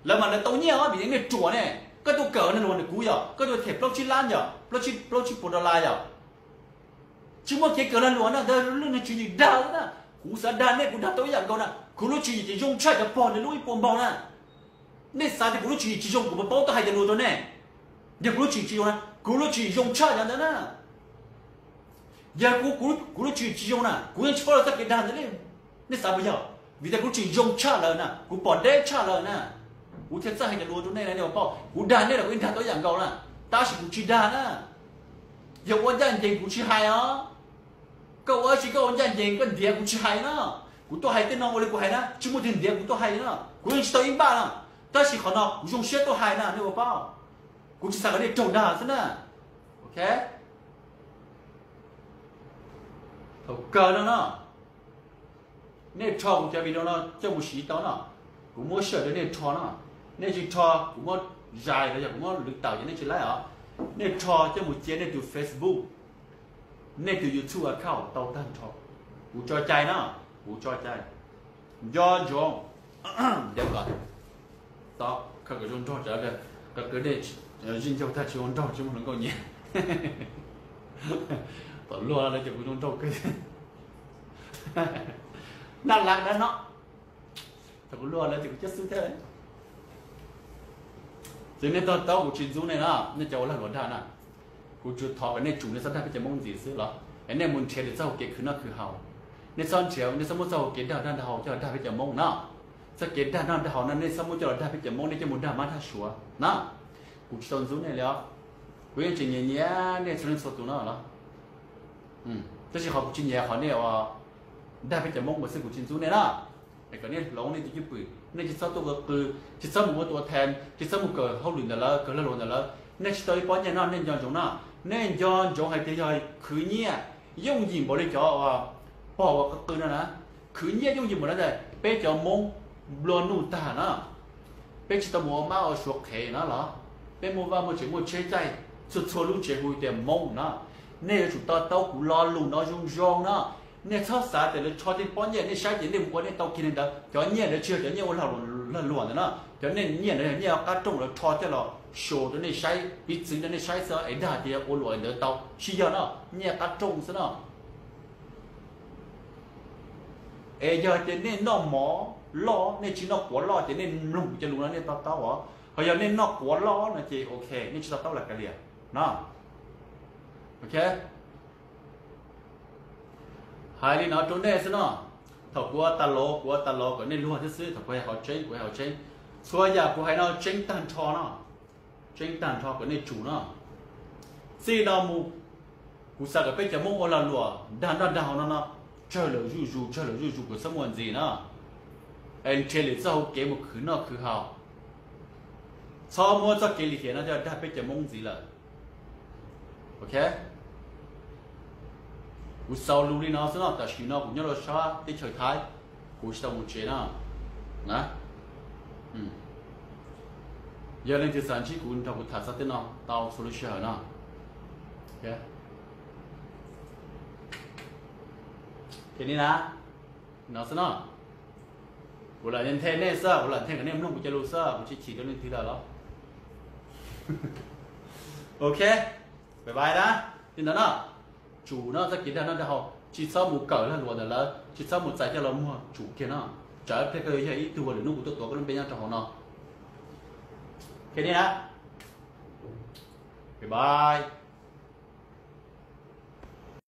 Lawv mas lawv tau nyiaj os vim nej ruam ne. Koj tuaj kawm lag luam ntawm kuv yom, koj tuaj them plaub tsib lab yom, plaub tsib puas dollar yom. Tsis muaj kev kawm lag luam na, ntawd lub neej tswv yim dag na. Kuv xav dag nej kuv dag tau ib yam nkaus na. Kuv lub tswv yim ces zoo tshaj cov pog ntawd lub ib puas npaug na. Nej xav tias kuv lub tswv yim tsis zoo kuv puas paub tuaj hais cov lus rau nej. Yog kuv lub tswv yim tsis zoo na, kuv lub tswv yim zoo tshaj cov ntawd na. Yog kuv, kuv lub tswv yim tsis zoo na kuv yeej tsis paub lawv txoj kev dag ntawd li. Nej xav puas yog? Vim tias kuv lub tswv yim zoo tshaj lawm na, kuv pom deb tshaj lawm na, kuv thiaj txawj hais cov lus rau nej na, nej puas paub? Kuv dag nej los kuv yeej dag tau ib yam nkaus na, tab sis kuv tsis dag na. Yog ua ncaj ncees kuv tsis hais os. Koj ua dab tsi koj ua ncaj ncees koj ntiav kuv tsis hais na. Kuv tuaj hais tej no ua li kuv hais na, tsis muaj tus ntiav kuv tuaj hais na, kuv yeej tsis tau ib npaj na. Tab sis qhov no kuv zoo siab tuaj hais na, nej puas paub? Kuv tsis xav kom nej raug dag xwb na. Ok. Thaum kawg no no, nej rho kuv cov video no coj mus siv tau no, kuv muab sij hawm rau nej rho no. Nej tsis rho kuv muab zais los yog kuv muab lwv tawm ces nej tsis laib os. Nej rho coj mus cia nej tus Facebook, nej tus YouTube account tau tag nrho. Kuv tso cai na, kuv tso cai. Nco ntsoov, nco kom, tau khaws kom zoo nraug, qhov kwv nej zij ncaug tag tsis zoo nraug tsis muaj hluas nkauj nyiam. Tom luag lawv ces kuv zoo nraug kawg. Naj lav dab no, thaum kuv luag lawv ces kuv cab xwb thiab. Ces nej to taub kuv tsis ntxub nej na, nej cov ua lag luam dag na. Kuv tsuas thov kom nej tsum nej txhob dag peb cov Hmoob ntxiv xwb los es nej mus nrhiav lwm txoj hau kev khwv noj khwv haus. Nej txhob nrhiav, nej txhob muab txoj hau kev dag noj dag haus coj los dag peb cov Hmoob no. Txoj kev dag noj dag haus no nej txhob muab coj los dag peb cov Hmoob, nej coj mus dag mab dag suav na. Kuv tsis tau ntxub nej li os. Kuv yeej tseem nyiam nyiam nej txhua leej txhua tus no los. Tab sis qhov kuv tsis nyiam qhov nej ua dag peb cov Hmoob ua xwb, kuv tsis ntxub nej na. Es kom nej hloov nej tus cwj pwm, nej tsis txhob tuaj ua qw, tsis txhob mus ua tua thas, tsis txhob mus kawm hauj lwm ntawm lawv, kawm lag luam ntawm lawv. Nej tsis tau ib pob nyiaj no nej nco ntsoov na. Nej nco ntsoov hais tias yog khwv nyiaj yooj yim npaum li cov pog ua qw qw no na. Khwv nyiaj yooj yim npaum no ntag, peb cov Hmoob nplua nuj tag na. Peb tsis tau mus ua mab ua suav qhev no los, peb muaj vaj muaj tsev muaj tsheb caij, txhua txhua lub tsev hu tias Hmoob na. Nej yuav tsum to taub kuv lo lus no zoo zoo na. Nej txhob xav tias lawv rho tej pob nyiaj nej saib ces nej mus ua nej tau kiag li ntawd. Cov nyiaj ntawd tsis yog cov nyiaj ua lag luam ntawd na. Cov nej nyiaj ntawd yog nyiaj qab rooj lawv rho coj los show rau nej saib, piv txwv rau nej saib xwb es dag tias ua luam li ntawd tau, tsis yog no. Nyiaj qab rooj xwb no. Es yog tias nej noj mov loj, nej tsis noj quav loj ces nej mloog kuv cov lus no nej to taub os. Ho yog nej noj quav loj no ces ok, nej tsis to taub los kav liam no. Ok. Hais li no rau nej xwb no. Thaum kuv ua tas los, kuv ua tas los kom nej luag thiab xwb, thaum kuv hais qhov tseeb, kuv hais qhov tseeb. Txhua yam kuv hais no tseeb tag nrho no. Tseeb tag nrho kom nej tsum no. Txij no mus, kuv xav kom peb cov Hmoob ua lag luam dag noj dag haus no no tsawg lawm zuj zus, tsawg lawm zuj zus, kom txhob muaj ntxiv no. Es nrhiav lwm txoj hau kev mus khwv noj khwv haus. Txhob muab txoj kev lim hiam no coj dag peb cov Hmoob ntxiv lawm. Ok. Kuv xaus lus li no xwb no, tam sim no kuv nyob rau sab teb chaws Thaib, kuv tsis tau mus tsev no na. Yog leej twg xav ntsib kuv nrog kuv tham txog tej no tau txhua lub sij hawm no. Ces li na, no xwb no. Kuv lam nthe nej xwb, kuv lam nthe kom nej mloog kuv cov lus xwb, kuv tsis chim rau leej twg lawm los. Ok, bye bye na. Li ntawd no, tsum no txoj kev dag noj dag haus, tsis txhob mus kawm lag luam ntawm lawv, tsis txhob mus txais coj los muag, tsum kiag no. Tsam ib pliag koj yuav yog ib tug uas lwm hnub kuv tuaj tuav koj lub npe nyob rau hauv no. Ok, li na. Bye bye.